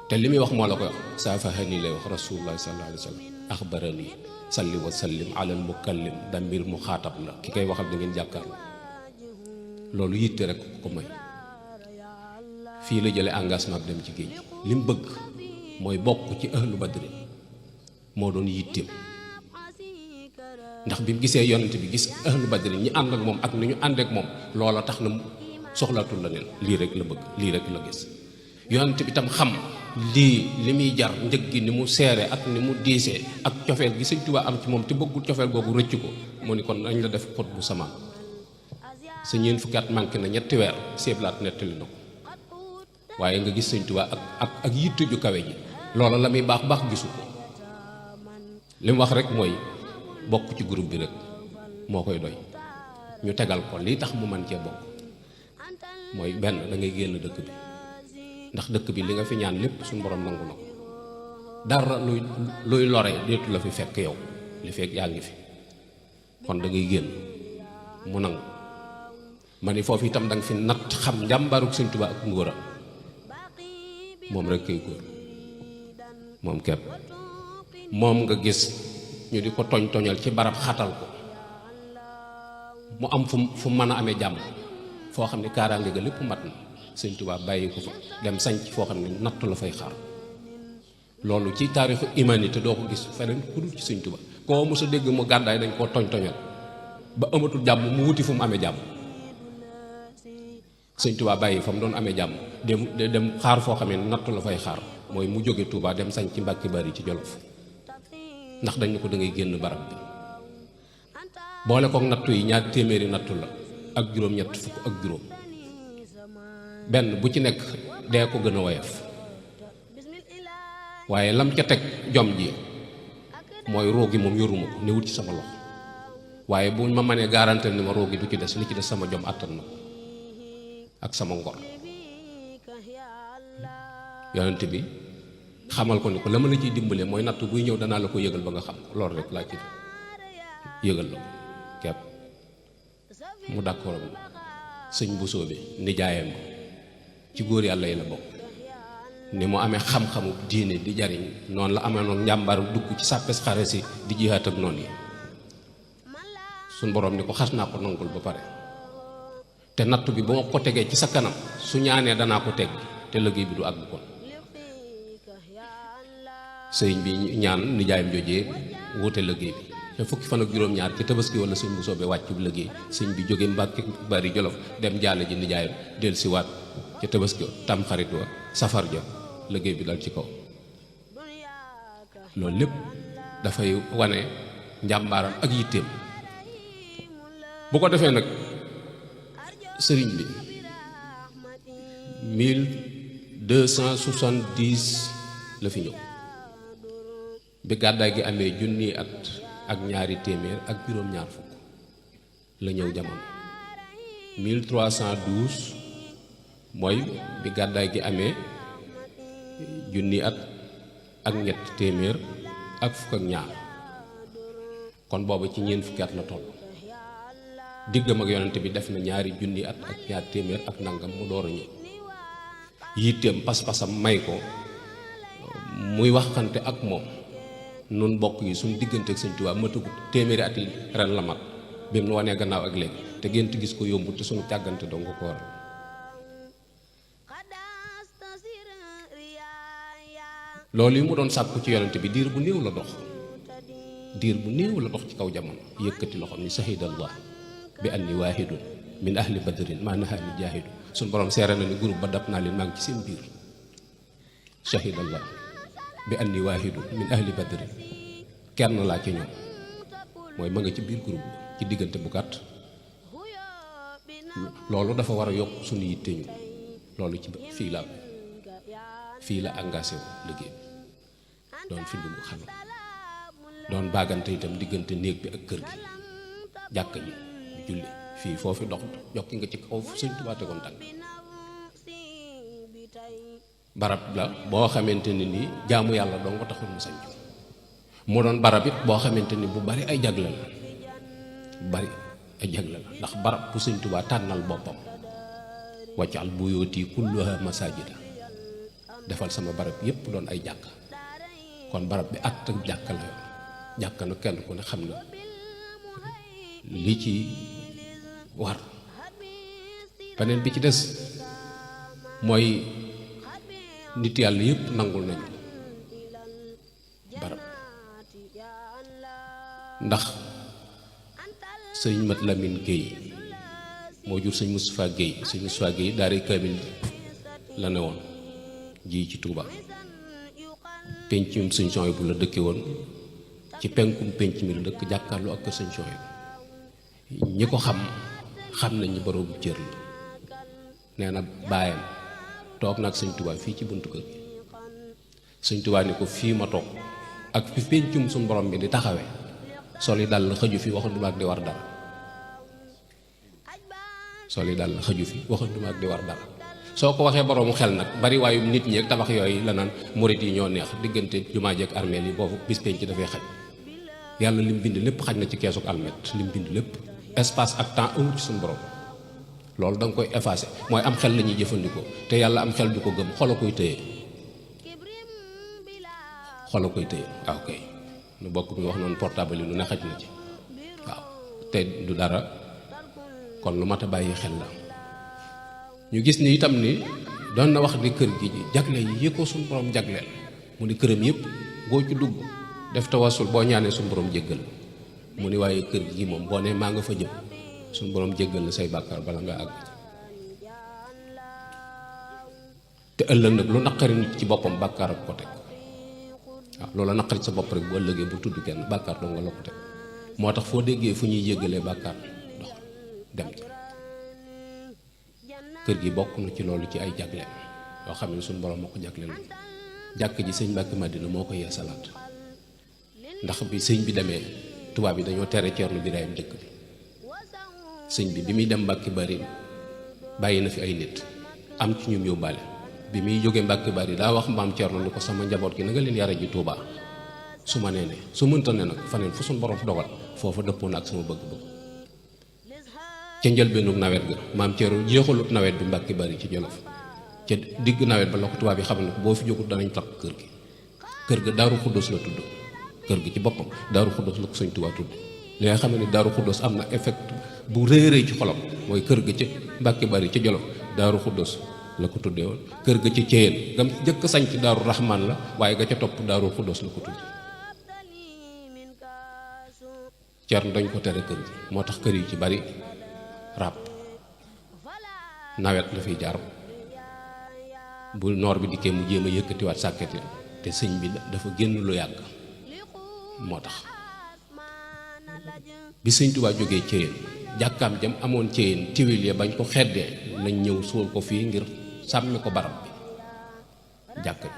te li muy wax moo la koy wax saafahani lay wax rasulullahi sallallahu alayhi wa sallam axbarani salli wa sallim ala al mukallim damir mu xaatab la ki koy waxal da ngeen jàkkaarloo loolu yitte rek ko may fii la jële engagement bi dem ci géej li mu bëgg mooy bokk ci ahlu badri moo doon yitteem ndax bi mu gisee yonent bi gis ahlu badri ñi ànd ak moom ak ni ñu ànd ak moom loola tax na soxlaatul la neen lii rek la bëgg lii rek la gis yonent bi tam xam li muy jar njëg gi ni mu seere ak ni mu diisee ak cofeel gi Sëñ Tuubaa am ci moom te bëggul cofeel googu rëcc ko mu ni kon nañ la def xut bu sama sa ñeent fukki at manqué na ñetti weer seeblaat nettali na ko waaye nga gis Sëñ Tuubaa ak yitte ju kawe ji loola la muy baax gisu ko li mu wax rek mooy bokk ci groupe bi rek moo koy doy ñu tegal ko lii tax mu man cee bokk mooy benn da ngay génn dëkk bi ndax dëkk bi li nga fi ñaan lépp suñu borom nangu na ko dara luy lore deetu la fi fekk yow li fekk yaa ngi fi kon da ngay génn mu nangu ma ni foofu itam da nga fi natt xam njàmbaarug Sëñ Tuubaa ak ngóora moom rek kay góor moom képp moom nga gis ñu di ko toñal ci barab xatal ko mu am fu mën a amee jàmm foo xam ne kaaraange ga lépp mat na Sëñ Tuubaa bàyyi ko fa dem sanc foo xam ne nattu la fay xaar loolu ci taarixu humanité doo ko gis feneen ku dul ci Sëñ Tuubaa koo mos a dégg mu gàddaay dañ koo toñal ba amatul jàmm mu wuti fu mu amee jàmm Sëñ Tuubaa bàyyi fa mu doon amee jàmm dem xaar foo xam ne nattu la fay xaar mooy mu jóge Tuubaa dem sanc ci Mbàkke Bari ci Jolof ndax dañ ne ko da ngay génn barab bi boole kook nattu yi ñaar téeméeri nattu la ak juróom-ñett fukk ak juróom benn bu ci nekk dee ko gën a woyof waaye lam ca teg jom ji mooy roogi moom yoruma ko newut ci sama loxo waaye bu ma mënee garantir ni ma roogi du ci des li ci des sama jom àttan na ko ak sama ngor yonent bi xamal ko ni ko la ma la ciy dimbale mooy nattu buy ñëw danaa la ko yëgal ba nga xam ko loolu rek laa ci yëgal la ko kepp mu d'accord sëñ Bousso bi nijaayam ci góor yàlla yi la bokk ni mu amee xam-xamu diine di jariñ noonu la amee noonu njàmbaar dugg ci sàppes xare si di jihaat ak noonu yi suñ boroom ni ko xas naa ko nangul ba pare te nattu bi ba ma ko tegee ci sa kanam su ñaanee danaa ko teg te liggéey bi du àgg kon sëñ bi ñaan nijaayam jojee wuute liggéey bi te fukki fan ak juróom-ñaar ci tabaski wala sëñ bu soobee wàccu liggéey sëñ bi jóge Mbàkke Bari Jolof dem jaale ji nijaayam del si waat ca tabaski tam xarit wa safar ja liggéey bi dal ci kaw loolu lépp dafay wane njàmbaaram ak yitteem bu ko defee nag sëriñ bi 1270 la fi ñëw bi gàddaay gi amee junni at ak ñaari téeméer ak juróom-ñaar fukk la ñëw jamono 1312 mooy bi gàddaay gi amee junni at ak ñett téeméer ak fukk ak ñaar kon booba ci ñeent fukki at la toll diggam ak yonent bi def na ñaari junni at ak ñaar téeméer ak nangam mu door a ñëw yitteem pas-pasam may ko muy waxante ak moom nun bokk yi suñ diggante ak Sëñ Tuubaa matagut téeméeri at yi ren la mat bi mu wanee gannaaw ak léegi te gént gis ko yombut te suñu càggante dong ko waral loolu yi mu doon sàkku ci yonent bi diir bu néew la dox ci kaw jamono yëkkati loxoom ni sahidallah bi anni waahidun min ahli badrin maa nahaani jaahidu suñ borom seere na ni groupe ba dab naa leen maa ngi ci seen biir sahidallah bi anni waahidun min ahli badrin kenn laa ci ñoom mooy ma nga ci biir groupe ci diggante bu gàtt loolu dafa war a yokk suñu yitte ñu loolu ci fii la engagé wu liggéey doon fi lu mu xam doon baagante itam diggante néeg bi ak kër gi jàkk ji julli fii foofu dox jokki nga ci kaw Sëñ Tuubaa tegoon tànk barab la boo xamante ne nii jaamu yàlla doo nga taxul mu sañc mu doon barab it boo xamante ni bu bari ay jagle la ndax barab bu Sëñ Tuubaa tànnal boppam waccal buyooti kulluha masajida defal sama barab yépp doon ay jàkk kon barab bi at ak jàkk la yoon jàkk na kenn ku ne xam na li ci war beneen bi ci des mooy nit yàlla yépp nangul nañ barab ndax sëñ Mat Lamin Géey moo jur sëñ Moustapha Géey daaray kaamil la ne woon ji ci Touba pencum sëñ Souhaïbou bu la dëkke woon ci penkum penc mi la dëkk jàkkaarloo ak kër sëñ Souhaïbou ñi ko xam nañ ni boroom cër la nee na baayam toog nag sëñ Touba fii ci buntu kër gi sëñ Touba ni ko fii ma toog ak fi pencum suñ borom bi di taxawe sol yi dal la xëju fi waxanduma ak di war dara soo ko waxee boroomu xel nag bari waayu nit ñi ak tabax yooyu la naan murit yi ñoo neex diggante jumaa ji ak armeel yi boobu bis penc dafay xaj yàlla lim bind lépp xaj na ci keesuk almet lim bind lépp espace ak temps amul ci suñu borom loolu da nga koy effacé mooy am xel la ñuy jëfandikoo te yàlla am xel du ko gëm xol a koy téye waaw kay nu bokk mi wax noonu portable yi nu ne xaj na ci waaw te du dara kon lu mat a bàyyi xel la ñu gis ni itam ni doon na wax ni kër gi jagle yi ko suñu borom jagleel mu ni këram yëpp boo ci dugg def tawasul boo ñaanee suñu borom jéggal mu ni waaye kër gi moom boo ne maa nga fa jëm suñu borom jéggal la say bàkkaar bala nga àgg te ëllëg nag lu naqari nit ci boppam bàkkaar ak ko teg waaw loola naqari sa bopp rek bu ëllëgee bu tudd kenn bàkkaar doo nga la ko teg moo tax foo déggee fu ñuy jéggalee bàkkaar dox dem ci kër gi bokk na ci loolu ci ay jagleen yoo xam ne suñu borom moo ko jagleen jàkk ji sëñ Mbàkke Madina moo ko yeesalaat ndax bi sëñ bi demee tubaab bi dañoo tere Ceerno Birahim dëkk bi sëñ bi muy dem Mbàkke Bari bàyyi na fi ay nit am ci ñum yóbbaale bi muy jógee Mbàkke Bari daa wax maam Ceerno ni ko sama njaboot gi na nga leen yare ji Tuubaa su ma nee ne su mënta ne nag faneen fu suñu borom dogal foofa dëppoon ak sama bëgg-bëgg ca njëlbéenu nawet ga maam Ceerno jeexalut nawet bi Mbàkke Bari ci Jolof ca digg nawet ba la ko tubaab yi xam ne boo fi jógut danañ takk kër ga Daaru Xuddoos la tudd kër gi ci boppam Daaru Xuddoos la ko Sëñ Tuubaa tudd li nga xam ne Daaru Xuddoos am na effet bu rëy ci xolam mooy kër ga ca Mbàkke Bari ca Jolof Daaru Xuddoos la ko tuddee woon kër ga ca Ceyeen gam jëkk sañ ci Daaru Raxmaan la waaye ga ca topp Daaru Xuddoos la ko tudd Ceerno dañ ko tere kër gi moo tax kër yi ci bari ràbb nawet la fiy jaar bu noor bi dikkee mu jéem a yëkkatiwaat sàkket yi te sëñ bi dafa génn lu yàgg moo tax bi sëñ Tuubaa jógee Ceyeen jàkkaam jam amoon ci yéen tiwil ya bañ ko xeddee lañ ñëw suul ko fii ngir sàmmi ko barab bi jàkk bi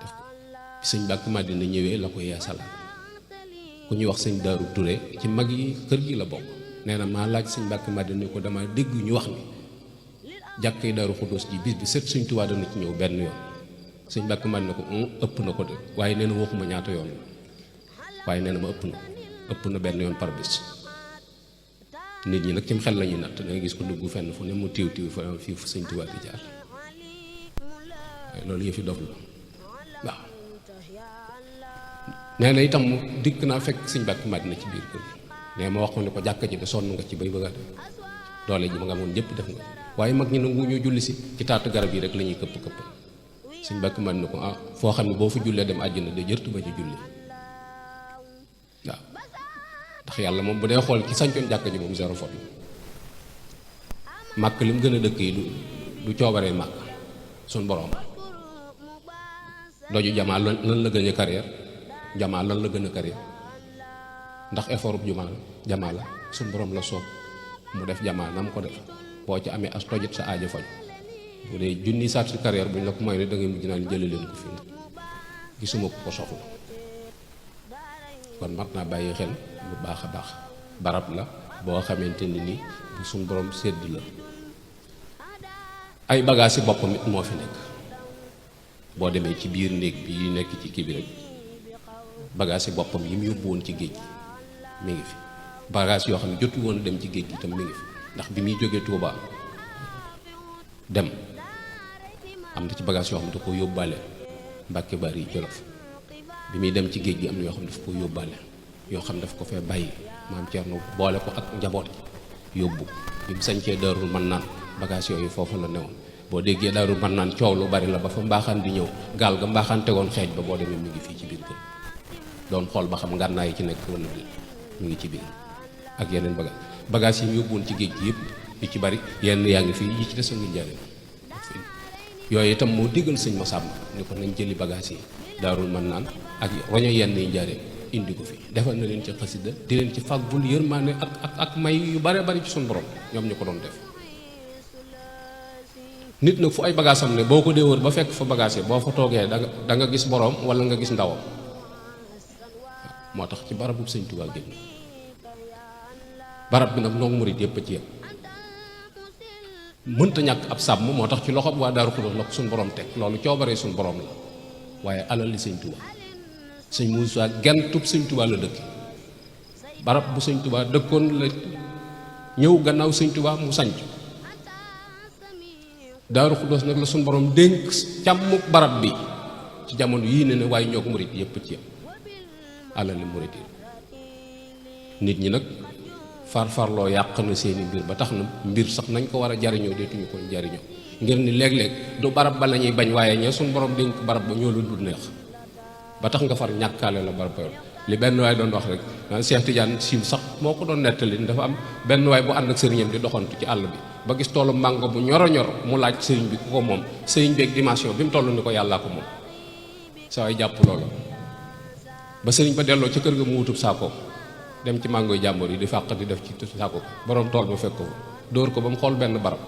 def ko sëñ Mbàkke Madina ñëwee la ko yeesal ku ñuy wax sëñ Daaru Ture ci mag yi kër gi la bokk nee na maa laaj sëñ Mbàkke Madina ko dama dégg ñu wax ni jàkk yi Daaru Xudoos ji bis bi set sëñ Tuubaa dana ci ñëw benn yoon sëñ Mbàkke Madina ko ëpp na ko de waaye nee na waxuma ñaata yoon waaye nee na ma ëpp na benn yoon par bis nit ñi nag cim xel lañuy natt da nga gis ko dugg fenn fu ne mu tiw fa fii fu sëñ Tuubaa di jaar waaye loolu yëfi dof la waaw nee na itam dikk naa fekk sëñ Mbàkke Madina ci biir kër gi nee ma wax ko ne ko jàkka ji de sonn nga ci bay bëgga de doole ji ma nga amoon ñëpp def nga waaye mag ñi nangu ñoo julli si ci taatu garab yi rek la ñuy këpp sëñ Mbàkke Madina ko foo xam ne boo fa jullee dem àjjana de jërtu ba ci julli waaw ndax yàlla moom bu dee xool ci sañcoon jàkka ji moom zéro faute màkk li mu gën a dëkk yi du coobaree màkk suñ borom doju jamaa lan la gën a carrière jamaa lan la gën a carrière ndax effort bu jamaa la suñ borom la soob mu def jamaa na mu ko def boo ci amee as tojit sa aajo faj bu dee junni saat si carrière buñ la ko may ne da ngay mujj naan jële leen ko fii gisuma ko soxla kon mat naa bàyyi xel bu baax a baax barab la boo xamante ni bu suñ borom sédd la ay bagages yi boppam it moo fi nekk boo demee ci biir néeg bi yi nekk ci kii bi rek bagages yi boppam yi mu yóbbu woon ci géej gi mi ngi fi bagages yoo xam ne jotu woon dem ci géej gi itam mi ngi fi ndax bi muy jógee Touba dem am na ci bagages yoo xam ne da ko yóbbaale Mbàkke Bari yi Jolof bi muy dem ci géej gi am na yoo xam ne daf ko yóbbaale yoo xam ne daf ko fee bàyyi maam Cerno boole ko ak njaboot gi yóbbu bi mu sañcee Daarul Mannaan bagage yooyu foofu la newoon boo déggee Daarul Mannaan coow lu bari la ba fa mbaaxaan di ñëw gaal ga mbaaxaan tegoon xeej ba boo demee mi ngi fii ci biir kër doon xool ba xam ngànnaay yi ci nekk wala mu ngi ci biir ak yeneen bagage yi mu yóbbuwoon ci géej gi yëpp yi ci bari yenn yaa ngi fii yi ci des a ngi njariñ yooyu itam moo diggal sëñ Masamba ni ko nañ jëli bagage yi Daarul Mannaan ak roño yenn yi njariñ indi ko fi defal na leen ci xasida di leen ci fàggul yërmaane ak may yu bare bari ci suñu borom ñoom ñu ko doon def nit nag fu ay bagage am ne boo ko dee wër ba fekk fa bagage yi boo fa toogee da nga gis borom wala nga gis ndawam moo tax ci barabu sëñ Tuubaa génn barab bi nag noonu murid yëpp a ci yem mënta ñàkk ab sàmm moo tax ci loxob waa Daaru Xudoos la ko suñu borom teg loolu coobaree suñu borom la waaye alal li sëñ Tuubaa sëñ Muusaa gentub sëñ Tuubaa la dëkk barab bu sëñ Tuubaa dëkkoon la ñëw gannaaw sëñ Tuubaa mu sanc Daaru Xudoos nag la suñu borom dénk càmmuk barab bi ci jamono yii ne waaye ñoo ko murit yëpp ci yam alal li murit yi nit ñi nag farfarloo yàq na seeni mbir ba tax na mbir sax nañ ko war a jariñoo deetuñu ko jariñoo ngir ni léeg-léeg du barab ba la ñuy bañ waaye ña suñu borom dénk barab ba ñoo la dul neex ba tax nga far ñàkkaale la barab ba li benn waay doon wax rek naan Cheikh Tidiane Sim sax moo ko doon nettali dafa am benn waay bu ànd ak sëriñam di doxantu ci àll bi ba gis toolu màngo bu ñoro ñor mu laaj sëriñ bi ku ko moom sëriñ bi ak dimension bi mu toll ni ko yàllaa ko moom sa waay jàpp loolu ba sëriñ ba delloo ca kër ga mu wutub saako dem ci màngoy jàmbur yi di fàq di def ci saako borom tool ba fekk ko dóor ko ba mu xool benn barab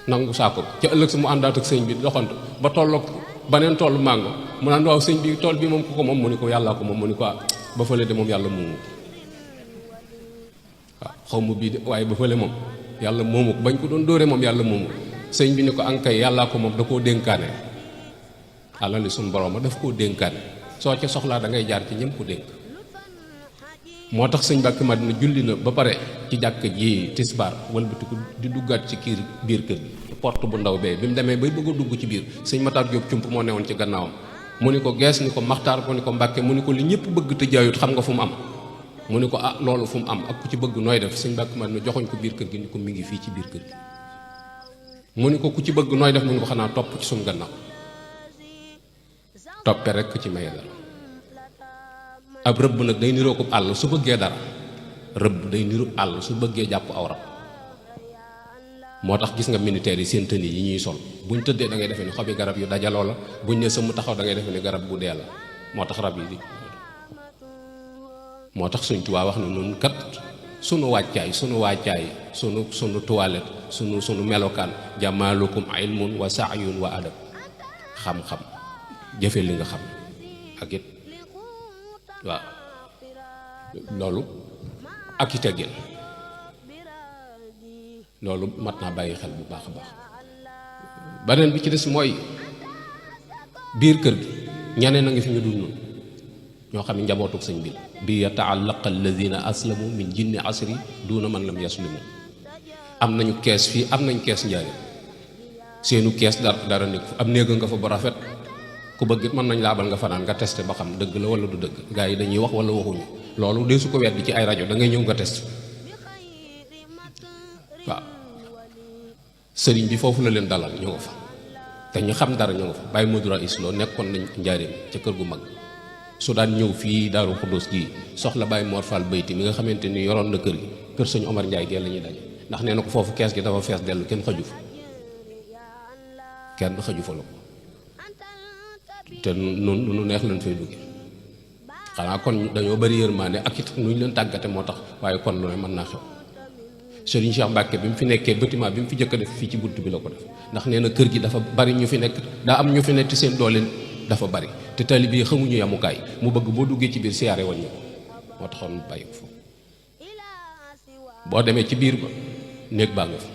nangu saako ca ëllëg si mu àndaat ak sëriñ bi di doxantu ba tolloog baneen toolu màngo mu naan waaw sëñ bi tool bi moom ku ko moom mu ni ko yàllaa ko moom mu ni ko ba fële de moom yàlla moomu waaw xaw ma bii de waaye ba fële moom yàlla moomu ko bañ ko doon dóore moom yàlla moomu sëñ bi ni ko ankay yàllaa ko moom da koo dénkaane alali suñu borom daf koo dénkaane soo ca soxlaa da ngay jaar ci ñëm ko dénk moo tax sëñ Mbàkke Madina julli na ba pare ci jàkk ji tisbaar walbatiku di duggaat ci biir kër gi porte bu ndaw bee bi mu demee bay bëgg a dugg ci biir sëñ Matar Jóob cump moo newoon ci gannaawam mu ni ko gees ni ko Maxtaar mu ni ko Mbàkke mu ni ko li ñëpp bëgg te jaayut xam nga fu mu am mu ni ko loolu fu mu am ak ku ci bëgg nooy def sëñ Mbàkke Madina joxoñ ko biir kër gi ni ko mi ngi fii ci biir kër gi mu ni ko ku ci bëgg nooy def mu ni ko xanaa topp ci suñu gannaaw toppe rek ci maye dara ab rëbb nag day niroo ko àll su bëggee dara rëbb day niru àll su bëggee jàpp aw rab moo tax gis nga militaire yi seen tenue yi ñuy sol buñ tëddee da ngay defee ni xobi garab yu dajaloo la buñ ne sëmm taxaw da ngay defee ni garab bu dee la moo tax rab yi di moo tax Sëñ Tuubaa wax ne nun kat sunu wàccaay sunu toilette sunu melokaan jamaalukum ilmun wa sa'yun wa adab xam-xam jëfe li nga xam ak it waaw loolu ak i teggin loolu mat naa bàyyi xel bu baax a baax. beneen bi ci des mooy biir kër gi ñeneen a ngi fi ñu dul noonu ñoo xam ne njabootuk sëñ bi bi yata'allaqa alladhina aslamu min jinni asri duna man lam yaslimu am nañu kees fii am nañ kees njaari seenu kees dara nekk am néega nga fa bu rafet ku bëgg it mën nañ laabal nga fanaan nga testé ba xam dëgg la wala du dëgg gaa yi dañuy wax wala waxuñu loolu dee su ko weddi ci ay rajo da ngay ñëw nga test waaw sëriñ bi foofu la leen dalal ñu nga fa te ñu xam dara ñu nga fa bàyyi Modou Is loo nekkoon nañ njaareem ca kër gu mag su daan ñëw fii Daaru Xuddoos gii soxla Baye Mor Fall Bayti mi nga xamante ni yoroon na kër gi kër sëñ Omar Ndiaye gee la ñuy daje ndax nee na ko foofu kees gi dafa fees dellu kenn xaju fa la ko te nu neex lañ fay dugge xanaa kon dañoo bari yërmaande ak it nuñ leen tàggate moo tax waaye kon lu ne mën naa xew Serigne Cheikh Mbacke bi mu fi nekkee bâtiment bi mu fi jëkk a def fii ci bunt bi la ko def ndax nee na kër gi dafa bari ñu fi nekk daa am ñu fi nekk seen doole dafa bari te taalibe yi xamuñu yamukaay mu bëgg boo duggee ci biir siyaare waññu ko moo taxoon mu bàyyi ko foofu boo demee ci biir ba néeg baa nga fa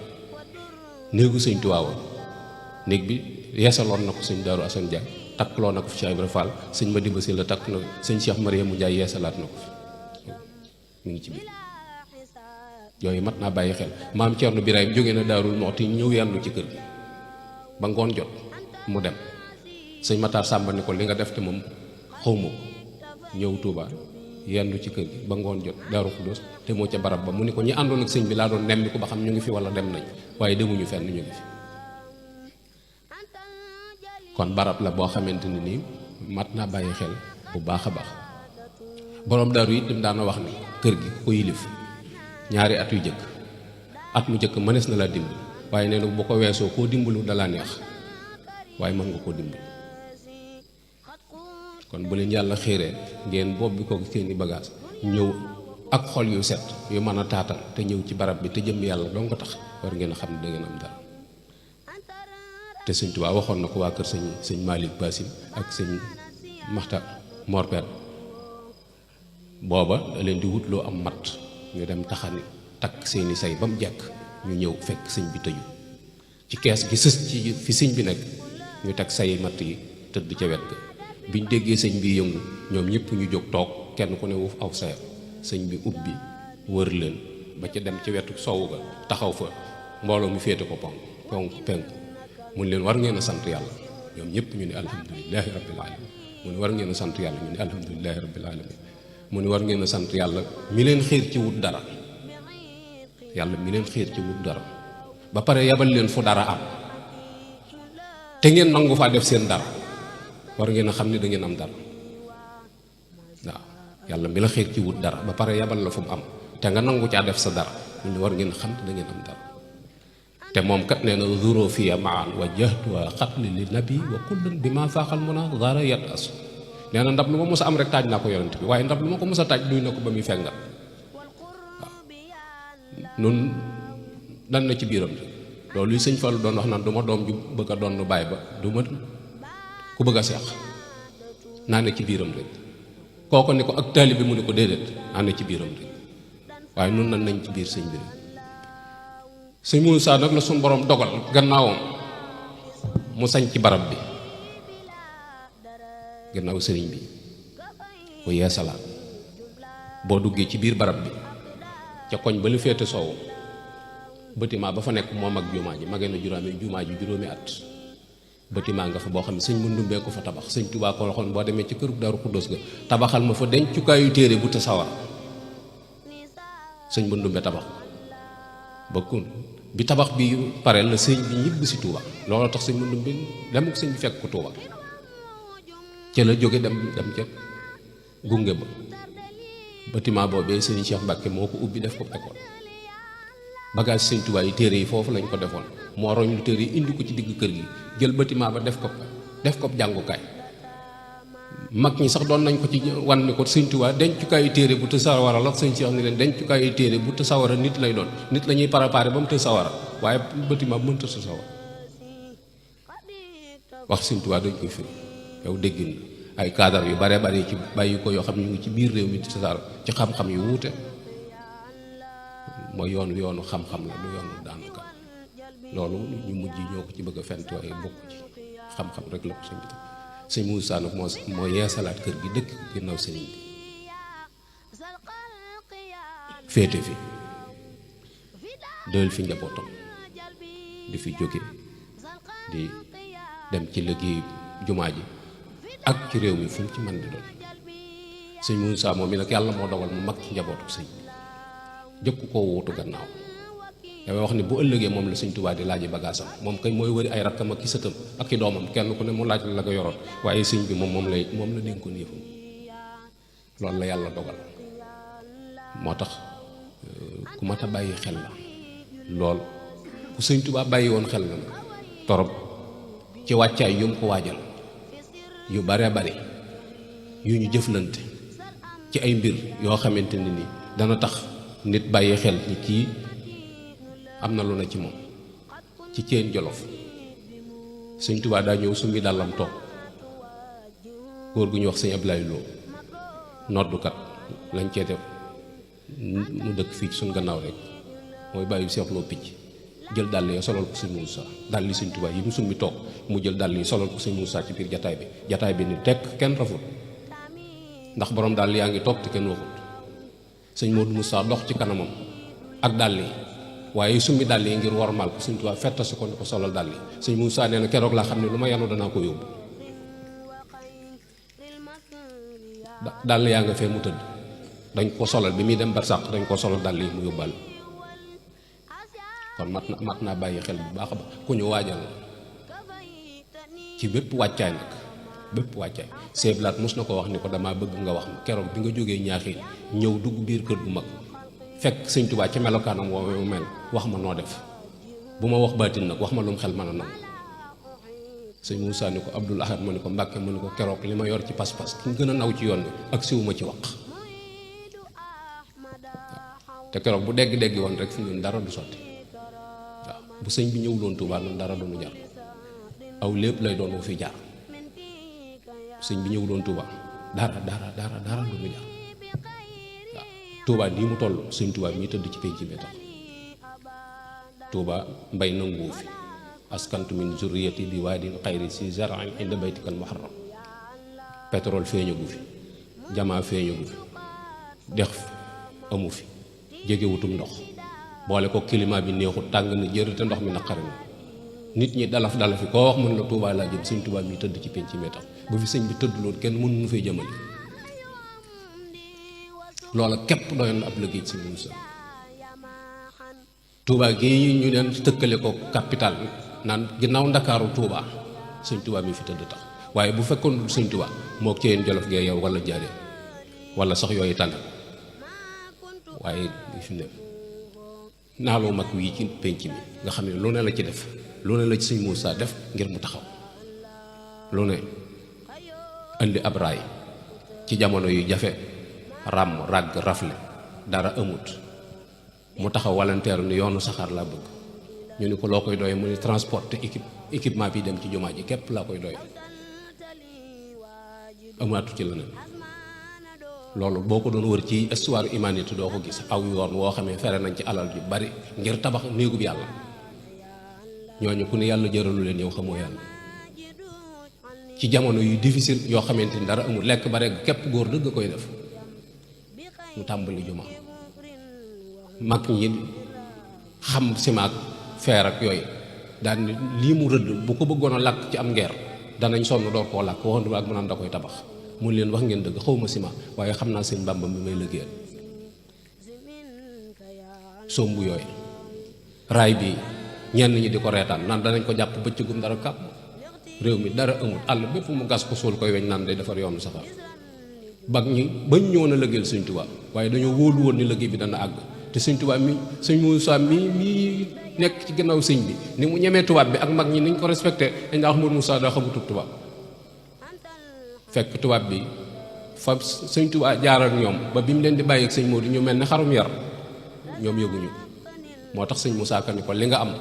néegu sëñ Tuubaa néeg bi yeesaloon na ko sëñ Daaru Asan Njaay takkloo na ko fi Cheikh Ibra Fall sëñ Madiba Si la takk na sëñ Cheikh Mariamu Njaay yeesalaat na ko fi mu ngi ci biir yooyu mat naa bàyyi xel maam Cerno Birahim jóge na Daarul Muxti ñëw yendu ci kër gi ba ngoon jot mu dem sëñ Matar Sàmba ni ko li nga def te moom xawma ko ñëw Tuuba yendu ci kër gi ba ngoon jot Daaru Xuddoos te moo ca barab ba mu ni ko ñi àndoon ak sëñ bi laa doon nem ni ko ba xam ñu ngi fi wala dem nañ waaye demuñu fenn ñu ngi fi kon barab la boo xamante ni nii mat naa bàyyi xel bu baax a baax borom daaru it dem daana wax ni kër gi ko yilif ñaari at yu jëkk at mu jëkk mënees na laa dimbali waaye nee na bu ko weesoo koo dimbalu dalaa neex waaye mën nga koo dimbali kon bu leen yàlla xiiree ngeen bobbi ko seeni bagage ñëw ak xol yu set yu mën a taatal te ñëw ci barab bi te jëm yàlla doo nga tax war ngeen a xam ne da ngeen am dara te sëñ Tuubaa waxoon na ko waa kër sëñ Malick Basim ak sëñ Maxtar Morpet booba da leen di wutloo am mat ñu dem taxani takk seeni say ba mu jekk ñu ñëw fekk sëñ bi tëju ci kees gi sës ci fi sëñ bi nekk ñu teg say matt yi tëdd ca wet ga biñ déggee sëñ bi yëngu ñoom ñëpp ñu jóg toog kenn ku ne wuuf aw sayam sëñ bi ubbi wër leen ba ca dem ci wetu sowu ga taxaw fa mbooloo mi féete ko penku mu ne leen war ngeen a sant yàlla ñoom ñëpp ñu ne alhamdulilahi rabbil alamin mu ne war ngeen a sant yàlla ñu ne alhamdulilahi rabbil alamin mu ne war ngeen a sant yàlla mi leen xiir ci wut dara yàlla mi leen xiir ci wut dara ba pare yabal leen fu dara am te ngeen nangu faa def seen dara war ngeen a xam ne da ngeen am dara waaw yàlla mi la xiir ci wut dara ba pare yabal la fu mu am te nga nangu caa def sa dara mu ne war ngeen a xam ne da ngeen am dara te moom kat nee na zuro fiya maan wa jahtu wa xatli li nabi wa kullun bi ma faaxal mun a dara yat as nee na ndab lu ma mos a am rek taaj naa ko yonent bi waaye ndab lu ma ko mos a taaj duy na ko ba muy fengal waaw nun dan na ci biiram loolu yi sëñ Fallu doon wax naan du ma doom ju bëgg a doon nu baay ba du ma ku bëgg a seex naa ne ci biiram rek kooko ni ko ak taali bi mu ne ko déedéet naa ne ci biiram rek waaye nun nan nañ ci biir sëñ bi rek sëñ Muusaa nag la suñu borom dogal gannaawam mu sañ ci barab bi gannaaw sëriñ bi ku yeesalaat boo duggee ci biir barab bi ca koñ ba lu féete soowu bâtiment ba fa nekk moom ak jumaa ji magee na juróomi at bâtiment nga fa boo xam ne sëñ Mandumbee ko fa tabax sëñ Tuubaa ko waxoon boo demee ci këru Daaru Xuddoos ga tabaxal ma fa dencukaayu téere bu te sawar sëñ Mandumbee tabax ba kun bi tabax bi pare la sëñ bi ñibb si Tuubaa looloo tax sëñ Mandumbee dem ko sëñ bi fekk ko Tuubaa ca la jóge dem ca gunge ba bâtiment boobee sëñ Cheikh Mbacke moo ko ubbi def ko école bagage sëñ Tuubaa yi téere yi foofu lañ ko defoon moo roñ lu téere yi indi ko ci digg kër gi jël bâtiment ba def ko jàngukaay mag ñi sax doon nañ ko ci wan ni ko sëñ Tuubaa dencukaayu téere bu të sawara la sëñ si wax ni leen dencukaayu téere bu të sawara nit lay doon nit la ñuy préparé ba mu të sawara waaye bâtiment bu mënta sa sawara wax sëñ Tuubaa dañ koy firi yow dégg na ay cadre yu bare bare ci bàyyi ko yoo xam ñu ngi ci biir réew mi ci saar ci xam-xam yu wuute mooy yoonu xam-xam la du yoonu daanukat loolu ñu mujj ñoo ko ci bëgg a fent waaye bokk ci xam-xam rek la ko sëñ bi sëñ Moussa nag moo yeesalaat kër gi dëkk ginnaaw sëriñ bi féete fi doyal fi njabootam di fi jóge di dem ci liggéey jumaa ji ak ci réew mi fu mu ci mën di doon sëñ Moussa moom mi nag yàlla moo dogal mu mag ci njabootu sëñ bi jëkku koo wuutu gannaaw damay wax ni bu ëllëgee moom la sëñ Tuubaa di laaji bagaasam moom kay mooy wëri ay rakkam ak ki sëtam ak ki doomam kenn ku ne mu laaj la nga yoroon waaye sëñ bi moom la dénkoon yëfam loolu la yàlla dogal moo tax ku mat a bàyyi xel la lool ku sëñ Tuubaa bàyyi woon xel la nag torop ci wàccaay yu mu ko waajal yu bare bare yu ñu jëflante ci ay mbir yoo xamante ne ni dana tax nit bàyyi xel ni kii am na lu ne ci moom ci Ceen Jolof sëñ Tuubaa daa ñëw summi dàllam toog góor gu ñu wax sëñ Ablaye Lo noddukat lañ cee def mu dëkk fii ci suñ gannaaw rek mooy bàyyi seexloo picc jël dàll yi solal ko sëñ Moussa dàll yi sëñ Tuubaa yi mu summi toog mu jël dàll yi solal ko sëñ Moussa ci biir jataay bi ni tekk kenn rafut ndax borom dàll yaa ngi toog te kenn waxut sëñ Modou Moussa dox ci kanamam ak dàll yi waaye summi dàll yi ngir wormaal ko sëñ Tuubaa fettasi ko ni ko solal dàll yi sëñ Moussa nee na keroog laa xam ne lu ma yanu danaa ko yóbbu dàll yaa nga fee mu tëdd dañ ko solal bi muy dem barsàq dañ ko solal dàll yi mu yóbbal kon mat naa bàyyi xel bu baax a baax ku ñu waajal ci bépp wàccaay nag bépp wàccaay seeblaat mos na ko wax ni ko damaa bëgg nga wax ma keroog bi nga jógee ñaaxi ñëw dugg biir kër gu mag fekk sëñ Tuubaa ci melokaanam woowe mu mel wax ma noo def bu ma wax baatin nag wax ma lu mu xel mën a nangu sëñ Moussa ni ko Abdul Ahad mu ni ko Mbàkke mu ni ko keroog li ma yor ci pas-pas ki gën a naw ci yoon bi ak siwuma ci wax te keroog bu dégg woon rek fi ñun dara du sotti waaw bu sëñ bi ñëwuloon Tuubaa ñun dara du nu jar aw lépp lay doon wu fi jaar sëñ bi ñëwuloon Tuubaa dara du nu jar waaw Tuubaa nii mu toll sëñ Tuubaa mii tëdd ci penc bi tax Tuubaa mbay nanguwu fi askantu min zurriyati bi waadin xayri si zar'in inda baytikal muharram pétrole feeñagu fi jamaa feeñagu fi dex amu fi jegewutum ndox boole ko climat bi neexut tàng na jër te ndox mi naqari na nit ñi dalafi koo wax mën la Tuubaa laa jëm sëñ Tuubaa mi tëdd ci penc mi tax bu fi sëñ bi tëdd loolu kenn mënuñu fay jëmale loola képp doyoon na ab liggéey sëñ Moussa Tuubaa gi ñu leen tëkkale ko capital bi naan ginnaaw Ndakaaru Tuubaa sëñ Tuubaa mi fi tëdd tax waaye bu fekkoon du sëñ Tuubaa moo ci yéen Jolof gee yow wala jaaree wala sax yooyu tànn waaye fi ne naaloo mag wii ci penc mi nga xam ne lu ne la ci def lu ne la ci sëñ Moussa def ngir mu taxaw lu ne indi ab raay ci jamono yu jafe ràmm ràgg rafle dara amut mu taxaw walanteeru ni yoonu saxaar laa bëgg ñu ni ko loo koy doyee mu ni transport équipement bi dem ci jumaa ji képp laa koy doyee amaatu ci leneen loolu boo ko doon wër ci histoire humanité doo ko gis aw yoon woo xamee fere nañ ci alal ju bari ngir tabax néegub yàlla ñooñu ku ne yàlla jëralu leen yow xamoo yàlla ci jamono yu difficile yoo xamante ni dara amul lekk ba rek képp góor dëgg koy def mu tàmbali jumaa mag ñi xam simaak feer ak yooyu daal ni lii mu rëdd bu ko bëggoon a làkk ci am ngeer danañ sonn door koo làkk waxantu ak mu naan da koy tabax mun leen wax ngeen dëgg xawma ciment waaye xam naa sëñ Bàmba mi may liggéeyal somb yooyu raay bi ñenn ñi di ko reetaan naan danañ ko jàpp bëccëgum dara kàpp réew mi dara amul àll bépp mu gas ko suul koy weñ naan day defar yoonu safar bag ñi bañ ñëwoon a liggéeyal sëñ Tuubaa waaye dañoo wóolu woon ni liggéey bi dana àgg te sëñ Tuubaa mi sëñ Moussa mii nekk ci gannaaw sëñ bi ni mu ñemee tubaab bi ak mag ñi niñ ko respecté dañ daa wax Moussa daa xamutub tubaab fekk tubaab bi fa sëñ Tuubaa jaar ak ñoom ba bi mu leen di bàyyi ak sëñ Moodu ñu mel ne xarum yar ñoom yëguñu moo tax sëñ Musaa Ka ni ko li nga am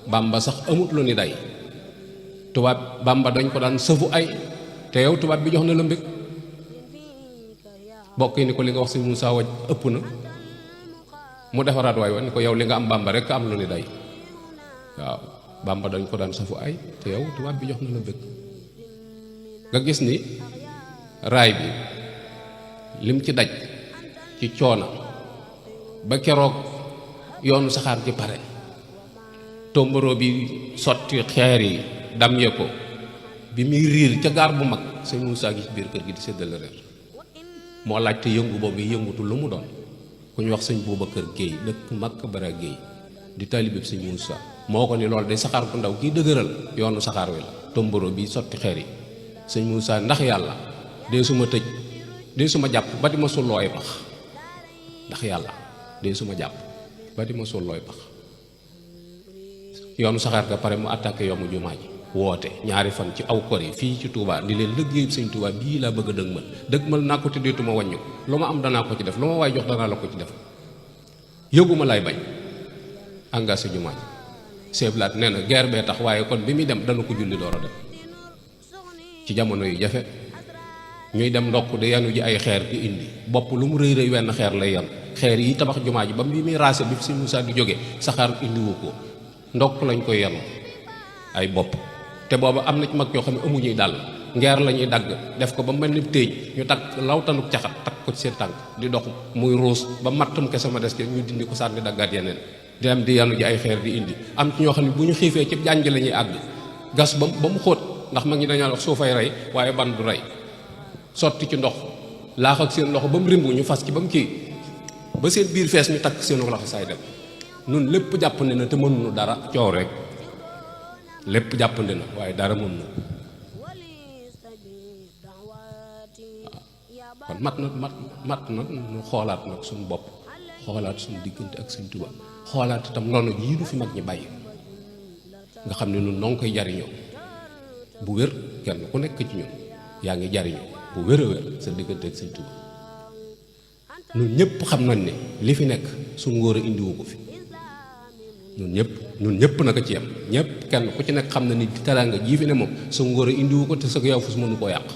Bàmba sax amut lu ni day tubaab Bàmba dañ ko daan sëfu ay te yow tubaab bi jox na la mbég bokk yi ni ko li nga wax sëñ Musaa waj ëpp na mu defaraat waay wa ni ko yow li nga am Bàmba rek am lu ni day waaw Bàmba dañ ko daan sëfu ay te yow tubaab bi jox na la mbég nga gis ni raay bi lim ci daj ci coona ba keroog yoonu saxaar ji pare tomboro bi sotti xeer yi dam ye ko bi muy riir ca gaar bu mag sëñ Moussa gi ci biir kër gi di séddale reer moo laaj te yëngu boobu yëngutu lu mu doon ku ñu wax sëñ Boubacar Guèye dëkk Makka Bara Guèye di taalibe sëñ Moussa moo ko ni loolu day saxaar bu ndaw kii dëgëral yoonu saxaar wi la tomboro bi sotti xeer yi sëñ Moussa ndax yàlla dee suma tëj dee suma jàpp ba di ma sulloo ay pax ndax yàlla dee suma jàpp ba di ma sulloo ay pax yoonu saxaar ga pare mu attaqué yoonu jumaa ji woote ñaari fan ci aw kor yi fii ci Touba di leen liggéey sëñ Touba bii laa bëgg a dëgmal naa ko te deetuma wàññi ko lu ma am danaa ko ci def lu ma waay jox danaa la ko ci def yëguma lay bañ engagé jumaa ji seeblaat nee na guerre bee tax waaye kon bi muy dem dana ko julli door a dem ci jamono yu jafe ñuy dem ndokk di yanu ji ay xeer di indi bopp lu mu rëy rëy wenn xeer lay yan xeer yi tabax jumaa ji ba bi muy raase bi sëñ Moussa di jóge saxaar indiwu ko ndokk lañ koy yanu ay bopp te booba am na ci mag yoo xam ne amuñuy dàll ngeer la ñuy dagg def ko ba mel ni téeñ ñu takk lawtanuk caxat takk ko ci seen tànk di dox muy ruus ba mattum ke sama des ke ñu dindi ko sànni daggaat yeneen di am di yanu ji ay xeer di indi am ci ñoo xam ne bu ñu xiifee ci jànj la ñuy àgg gas ba mu xóot ndax mag ñi dañoo wax suufay rey waaye ban du rey sotti ci ndox laax ak seen loxo ba mu rimbu ñu fas ci ba mu kii ba seen biir fees ñu takk seen loxo saay dem nun lépp jàppandi na te mënuñu dara coow rek lépp jàppandi na waaye dara mënuñu kon mat na ñu xoolaat nag suñu bopp xoolaat suñu diggante ak Sëñ Tuubaa xoolaat itam noonu yii du fi mag ñi bàyyi nga xam ne nun noo ngi koy jariñoo bu wér kenn ku nekk ci ñun yaa ngi jariñoo bu wér a wér sa diggante ak Sëñ Tuubaa ñun ñëpp xam nañ ne li fi nekk suñu ngóor a indiwu ko fi ñun ñëpp naka ci yam ñëpp kenn ku ci nekk xam na ni teraanga jii fi ne moom suñu ngóor a indiwu ko te sa yow fus mënu koo yàq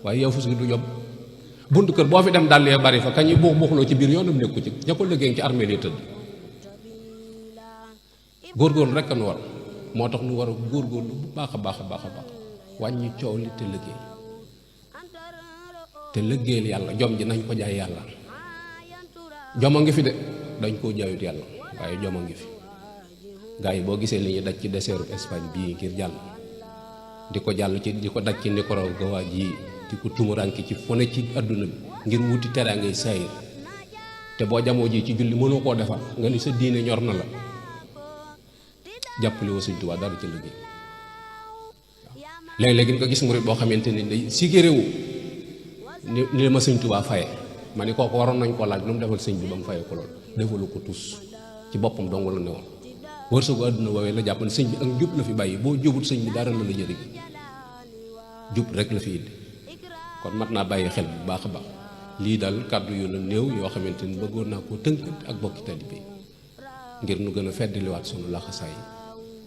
waaye yow fus gi du yomb buntu kër boo fi dem dàllee bari fa kañuy buux buuxloo ci biir yoonam nekku ci ña ko liggéey ci armée li tëdd góorgóorlu rek nu war moo tax nu war a góorgóorlu bu baax a baax a baax a baax wàññi coow li te liggéeyal yàlla jom ji nañ ko jaay yàlla jom a ngi fi de dañ koo jaayut yàlla waaye jom a ngi fi gars yi boo gisee li ñu daj ci deseeru Espagne bii ngir jàll di ko jàll ci di ko daj ci Nicaragua ji di ko tumuranke ci fu ne ci adduna bi ngir wuti teraangay saayir te boo jamoo ji ci julli mënoo koo defar nga ni sa diine ñor na la jàppale woo Sëñ Tuubaa dara ci liggéey léeg-léegi nga gis murit boo xamante ni day sigé réewu ni ma Sëñ Tuubaa faye ma ni kooku waroon nañ koo laaj lu mu defal sëñ bi ba mu faye ko lool defalu ko tus ci boppam dong la ne woon wërsëgu àdduna woowee la jàpp ne sëñ bi ak jub la fi bàyyi boo jubut sëñ bi dara la la jëriñ jub rek la fi indi kon mat naa bàyyi xel bu baax a baax lii daal kàddu yu la néew yoo xamante ni bëggoon naa koo tënk ak bokki taalibe ngir nu gën a feddaliwaat sunu laxasaay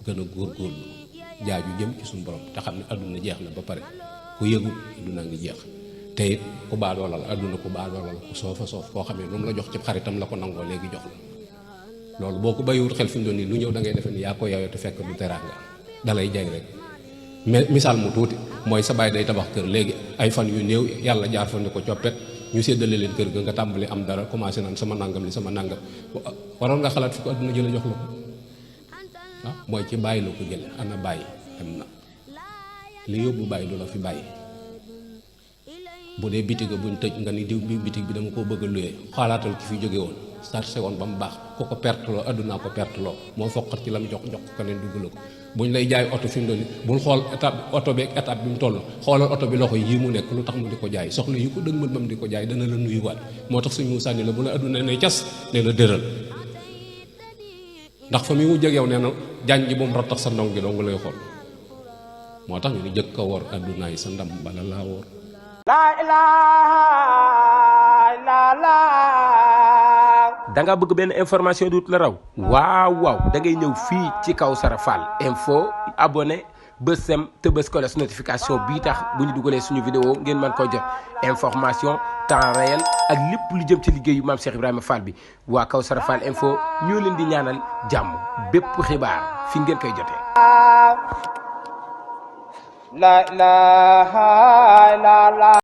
gën a góorgóorlu jaaju jëm ci suñu borom te xam ne àdduna jeex na ba pare ku yëgut àdduna ngi jeex te it ku baadoola la àdduna ku baadoola la ku soofa soof koo xam ne lu mu la jox ci xaritam la ko nangoo léegi jox la loolu boo ko bàyyiwut xel fi mu doon nii lu ñëw da ngay defe ni yaa ko yawee te fekk du teraanga dalay jay rek misaal mu tuuti mooy sa baay day tabax kër léegi ay fan yu néew yàlla jaar fa ni ko coppet ñu séddale leen kër ga nga tàmbali am dara commencé naan sama nangam li sama nangam waroon nga xalaat fi ko àdduna jële jox la ko ah mooy ci bàyyi la ko jële ana bàyyi am na li yóbbu bàyyi du la fi bàyyi bu dee bitig buñ tëj nga ni diw bi bitig bi dama koo bëgg a luyee xalaatal ki fi jóge woon sarse woon ba mu baax ku ko perte loo àddunaa ko perte loo moo foqat ci la mu jox ko keneen dugg la ko buñ lay jaay oto fi mu doon bul xool étape oto bi ak étape bi mu toll xoolal oto bi loxo yi mu nekk lu tax mu di ko jaay soxna yi ko dëgmal ba mu di ko jaay dana la nuyuwaat moo tax suñu sànni la bu la àdduna ne cas nee na dëral ndax fa mi mu jegew nee na jaan ji bu mu rattax sa ndong gi dong lay xool moo tax ñu ni jëkk a wor addunaay sa ndam bala laa wor. la ilaha illallah. da nga bëgg benn information du la raw waaw waaw da ngay ñëw fii ci Kawsara Fall info abonné bës sem te bës kolos notification bii tax bu ñu dugalee suñu vidéo ngeen mën ko jot information temps réel ak lépp lu jëm ci liggéeyu maam Cheikh Ibrahima Fall bi waa Kawsara Fall info ñoo leen di ñaanal jàmm bépp xibaar fi ngeen koy jotee. la ilaha illallah.